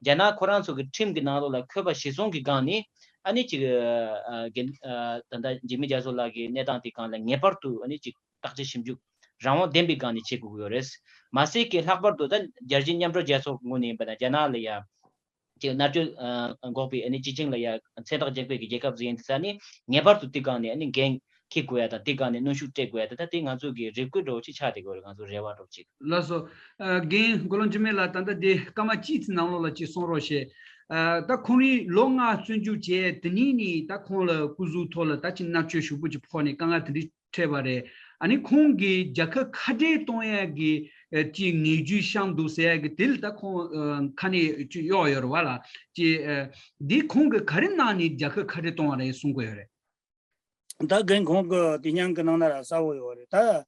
རྒྱ་ནག་ཁོ་རང་ཚོ་གི་ཁྲིམས་ཀྱི་ནང་ལོགས་ལ་འཁོད་པ་གཞིར་བཟུང་གི་སྒང་ནས་ཨ་ནི་ཅིག་ཨ་རྒན་ཨ་ད་ལྟ་འཇིགས་མེད་རྒྱ་མཚོ་ལགས་ཀྱི་གནས་སྟངས་དེ་སྒང་ལ་ངེས་པར་དུ་ཨ་ནི་ཅིག་བརྟག་དཔྱད་ཞིབ་འཇུག་རང་དབང་ལྡན་པའི་སྒང་ནས་བྱེད་དགོས་ཀྱི་ཡོད་རེད། མ་ཟད་ཀྱི་ལྷག་པར་དུ་ད་རྒྱལ་སྤྱིའི་མཉམ་འབྲེལ་རྒྱལ་ཚོགས་ཀྱི་ངོས་ནས་ཡིན་པ་ན་རྒྱ་ནག་ལ་ཡ་ཅིག་མནར་གཅོད་ཨ་འགོག་པའི་ཨ་ནི་སྤྱི་ཆིངས་ལ་ཡ་མཚན་རྟགས་བརྒྱབ་པའི་གི་རྒྱལ་ཁབ་ཟིག་ཡིན་དུས་ས་ནི་ངེས་པར་དུ་དེ་སྒང་ནས་ཨ་ནི་འགན་འཁྱེར་དགོས་ཡ་དང་། དེ་སྒང་ནས་གནོན་ཤུགས་སྤྲད་དགོས་ཡ་དང་། ད་དེ་ང་ཚོ་གི་རེ་སྐུལ་འདྲ་བོ་ཅིག་ཆགས་བསྡད་ཀྱི་ཡོད་རེད། ང་ཚོ་རེ་བ་འདྲ་བོ་ཅིག་ལགས་སོ། ཨ་རྒན་མགོ་ལོག་འཇིགས་མེད་ལགས། ད་ལྟ་འདི་སྐར་མ་གཅིག་ཙམ་ནང་ལོགས་ལ་ཅིག་གསུང་རོགས་བྱེད། ཨ་ད་ཁོང་རང་ལོ་ལྔ་བཙོན་འཇུག་བྱས། དེ་ནས་ནི་ད་ཁོང་ལ་སྐུ་གཟུགས་ཐོག་ལ་ད་ཅིག་མནར་གཅོད་ཤུགས་པོ་ཅིག་ཕོག་ནས་དཀའ་ངལ་དེ་འདྲ་འཕྲད་པ་རེད། ཨ་ནི་ཁོང་གིས་རྒྱལ་ཁབ་ཁ་བྲལ་གཏོང་ཡག་གི་ཨ་ཅིག་ངན་ཇུས་བཤམས་འདུག་ཟེར་ཡག་གི་དེ་ལ་ད་ཁོང་ཨ་ཁ་ནས་ཅིག་གཡོག་ཡོད་རེད་བ་ལགས། ཅིག་ཨ་འདི་ཁོང་གིས་ག་རེ་གནང་ནས་རྒྱལ་ཁབ་ཁ་བྲལ་གཏོང་བ་རེད་གསུང་གི་ཡོད་རེད། ད་རྒན་ཁོང་གི་དེ་སྙན་གི་ནང་ན་ར་གསལ་བོ་ཡོད་རེད།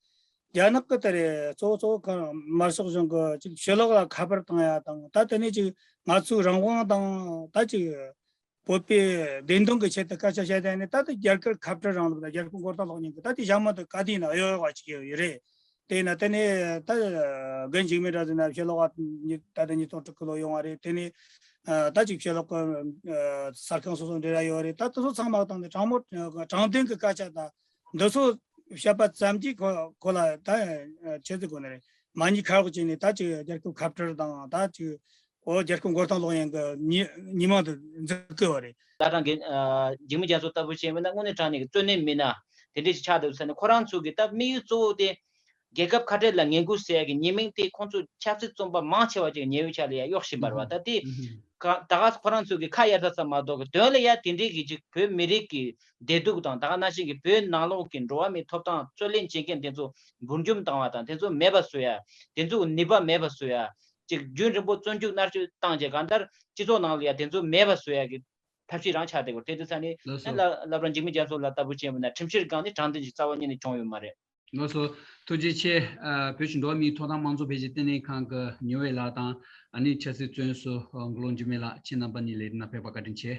ད་རྒྱ་ནག་གི་དེ་རེད། གཙོ་བོ་གཙོ་བོ་གང་དམར་ཤོག་གཞུང་གི་ཅིག་ཕྱི་ལོགས་ལ་ཁ་པར་བཏང་ཡ་དང་། ད་དེ་ནས་ཅིག་ང་ཚོའི་རང་དབང་དང་། ད་ཅིག་བོད་པའི་བདེན་དོན་གི་ཆེད་དུ་སྐད་ཆ་བཤད་དེ་ནས། ད་དེ་རྒྱ་གར་ཁ་བྲལ་རིང་ལུགས་དང་རྒྱལ་ཁབ་མགོ་རྟིང་སློག་མཁན་གི་ད་དེ་ཞྭ་མོ་དེ་ག་དུས་ན་གཡོ་གཡོ་བ་ཅིག་ཡོད་ཡོད་རེད། དེ་ན་དེ་ནས་ད་རྒན་འཇིགས་མེད་ར་ཟེར་ན་ཕྱི་ལོགས་ཉི་ད་ལྟ་ཉིས་སྟོང་དྲུག་གི་ལོ་ཡོང་བ་རེད། དེ་ནས་ད་ཅིག་ཕྱི་ལོགས་གི་གསར་ཁང་སོ་སོ་འབྲེལ་བ་ཡོད་རེད། ད་དེ་ཚོ་ཚང་མ་བཏང་ནས་དྲང་མོ་དྲང་བདེན་གི་སྐད་ཆ་དང་འདི་ཚོ་བཤད་པ་ཙམ་གྱིས་ཁོ་ཁོ་ལ་ད་ཆེ་ཚིག་གོ་ནི་རེད། མ་ཉེས་ཁ་གཡོགས་བྱས་ནས་ད་ཅིག་རྒྱལ་ཁབ་ཁ་བྲལ་དང་། ད་ཅིག་ཨོ་རྒྱལ་ཁབ་མགོ་རྟིང་སློག་ཡན་གི་ཉི་ཉི་མ་དུ་འཛུགས་གི་བ་རེད། ད་དྲང་གི་འཇིགས་མེད་རྒྱ་མཚོ་ལྟ་བུ་བྱས་མིན་ན་དངོས་གནས་དྲང་གནས་ཀྱི་བཙོན་ནས་མི་ན་དེ་འདྲས་ཞིག་ཆགས་འདུག་ཟེར་ནས། ཁོ་རང་ཚོ་གི་ད་དམིགས་ཡུལ་གཙོ་བོ་དེ་རྒྱལ་ཁབ་ཁ་བྲལ་ལ་ངན་སྐུལ་ཟེར་ཡ་གི་ཉེས་མིང་དེ་ཁོང་ཚོ་ཆབ་སྲིད་བཙོན་པ་མང་ཆེ་བ་ཅིག་ཉེན་གཡོལ་ཆ་ལ་ཡ་གཡོག་བཞིན་པ་རེད་བ། ད་དེ་ད་ག་ཁོ་རང་ཚོ་གི་ཁ་གཡར་ས་ཙམ་མ་གཏོགས་གི་དོན་ལ་ཡ་དེ་འདྲས་ཀྱི་ཅིག་བོད་མི་རིགས་ཀྱི་བདེ་སྡུག་དང་། ད་ག་ནང་བཞིན་གྱི་བོད་ནང་ལོགས་ཀྱི་འགྲོ་བ་མིའི་ཐོབ་ཐང་རྩོད་ལེན་བྱེད་མཁན་དེ་ཚོ་འབུར་འཇོམས་བཏང་བ་དང་། དེ་ཚོ་མེད་པ་བཟོ་ཡ། དེ་ཚོ་ནུས་པ་མེད་པ་བཟོ་ཡ། ཅིག་རྒྱུན་རིང་པོ་བཙོན་འཇུག་མནར་གཅོད་བཏང་རྗེས་གང་ལྟར་སྤྱི་ཚོགས་ནང་ལ་ཡ་དེ་ཚོ་མེད་པ་བཟོ་ཡ་གི་ཐབས་ཤེས་རང་ཆགས་བསྡད་ཡོད་རེད། དེ་དུས་ཙང་ནས་ལགས་སོ། ལ་བླ་བྲང་འཇིགས་མེད་རྒྱ་མཚོ་ལགས་ལྟ་བུ་བྱས་པ་ན་ཁྲིམས་བཤེར་སྒང་ནས་དྲང་བདེན་ཞིག་རྩ་བ་ཉིད་ནས་བྱུང་ཡོད་མ་རེད། ལགས་སོ། ཐུགས་རྗེ་ཆེ། ཨ། བོད་ཀྱི་འགྲོ་བ་མིའི་ཐོབ་ཐང་དམངས་གཙོ་འཕེལ་རྒྱས་བརྟན་ལྷིང་ཁང་གི་ཉི་འོད་ལགས་དང་། ཨ་ནི་ཆབ་སྲིད་བཙོན་ཟུར་མགུར་གློག་འཇིགས་མེད་ལགས། ཁྱེད་རྣམ་པ་གཉིས་ལ་ཡི་རངས་ཕེབས་པ་བཀའ་དྲིན་ཆེ།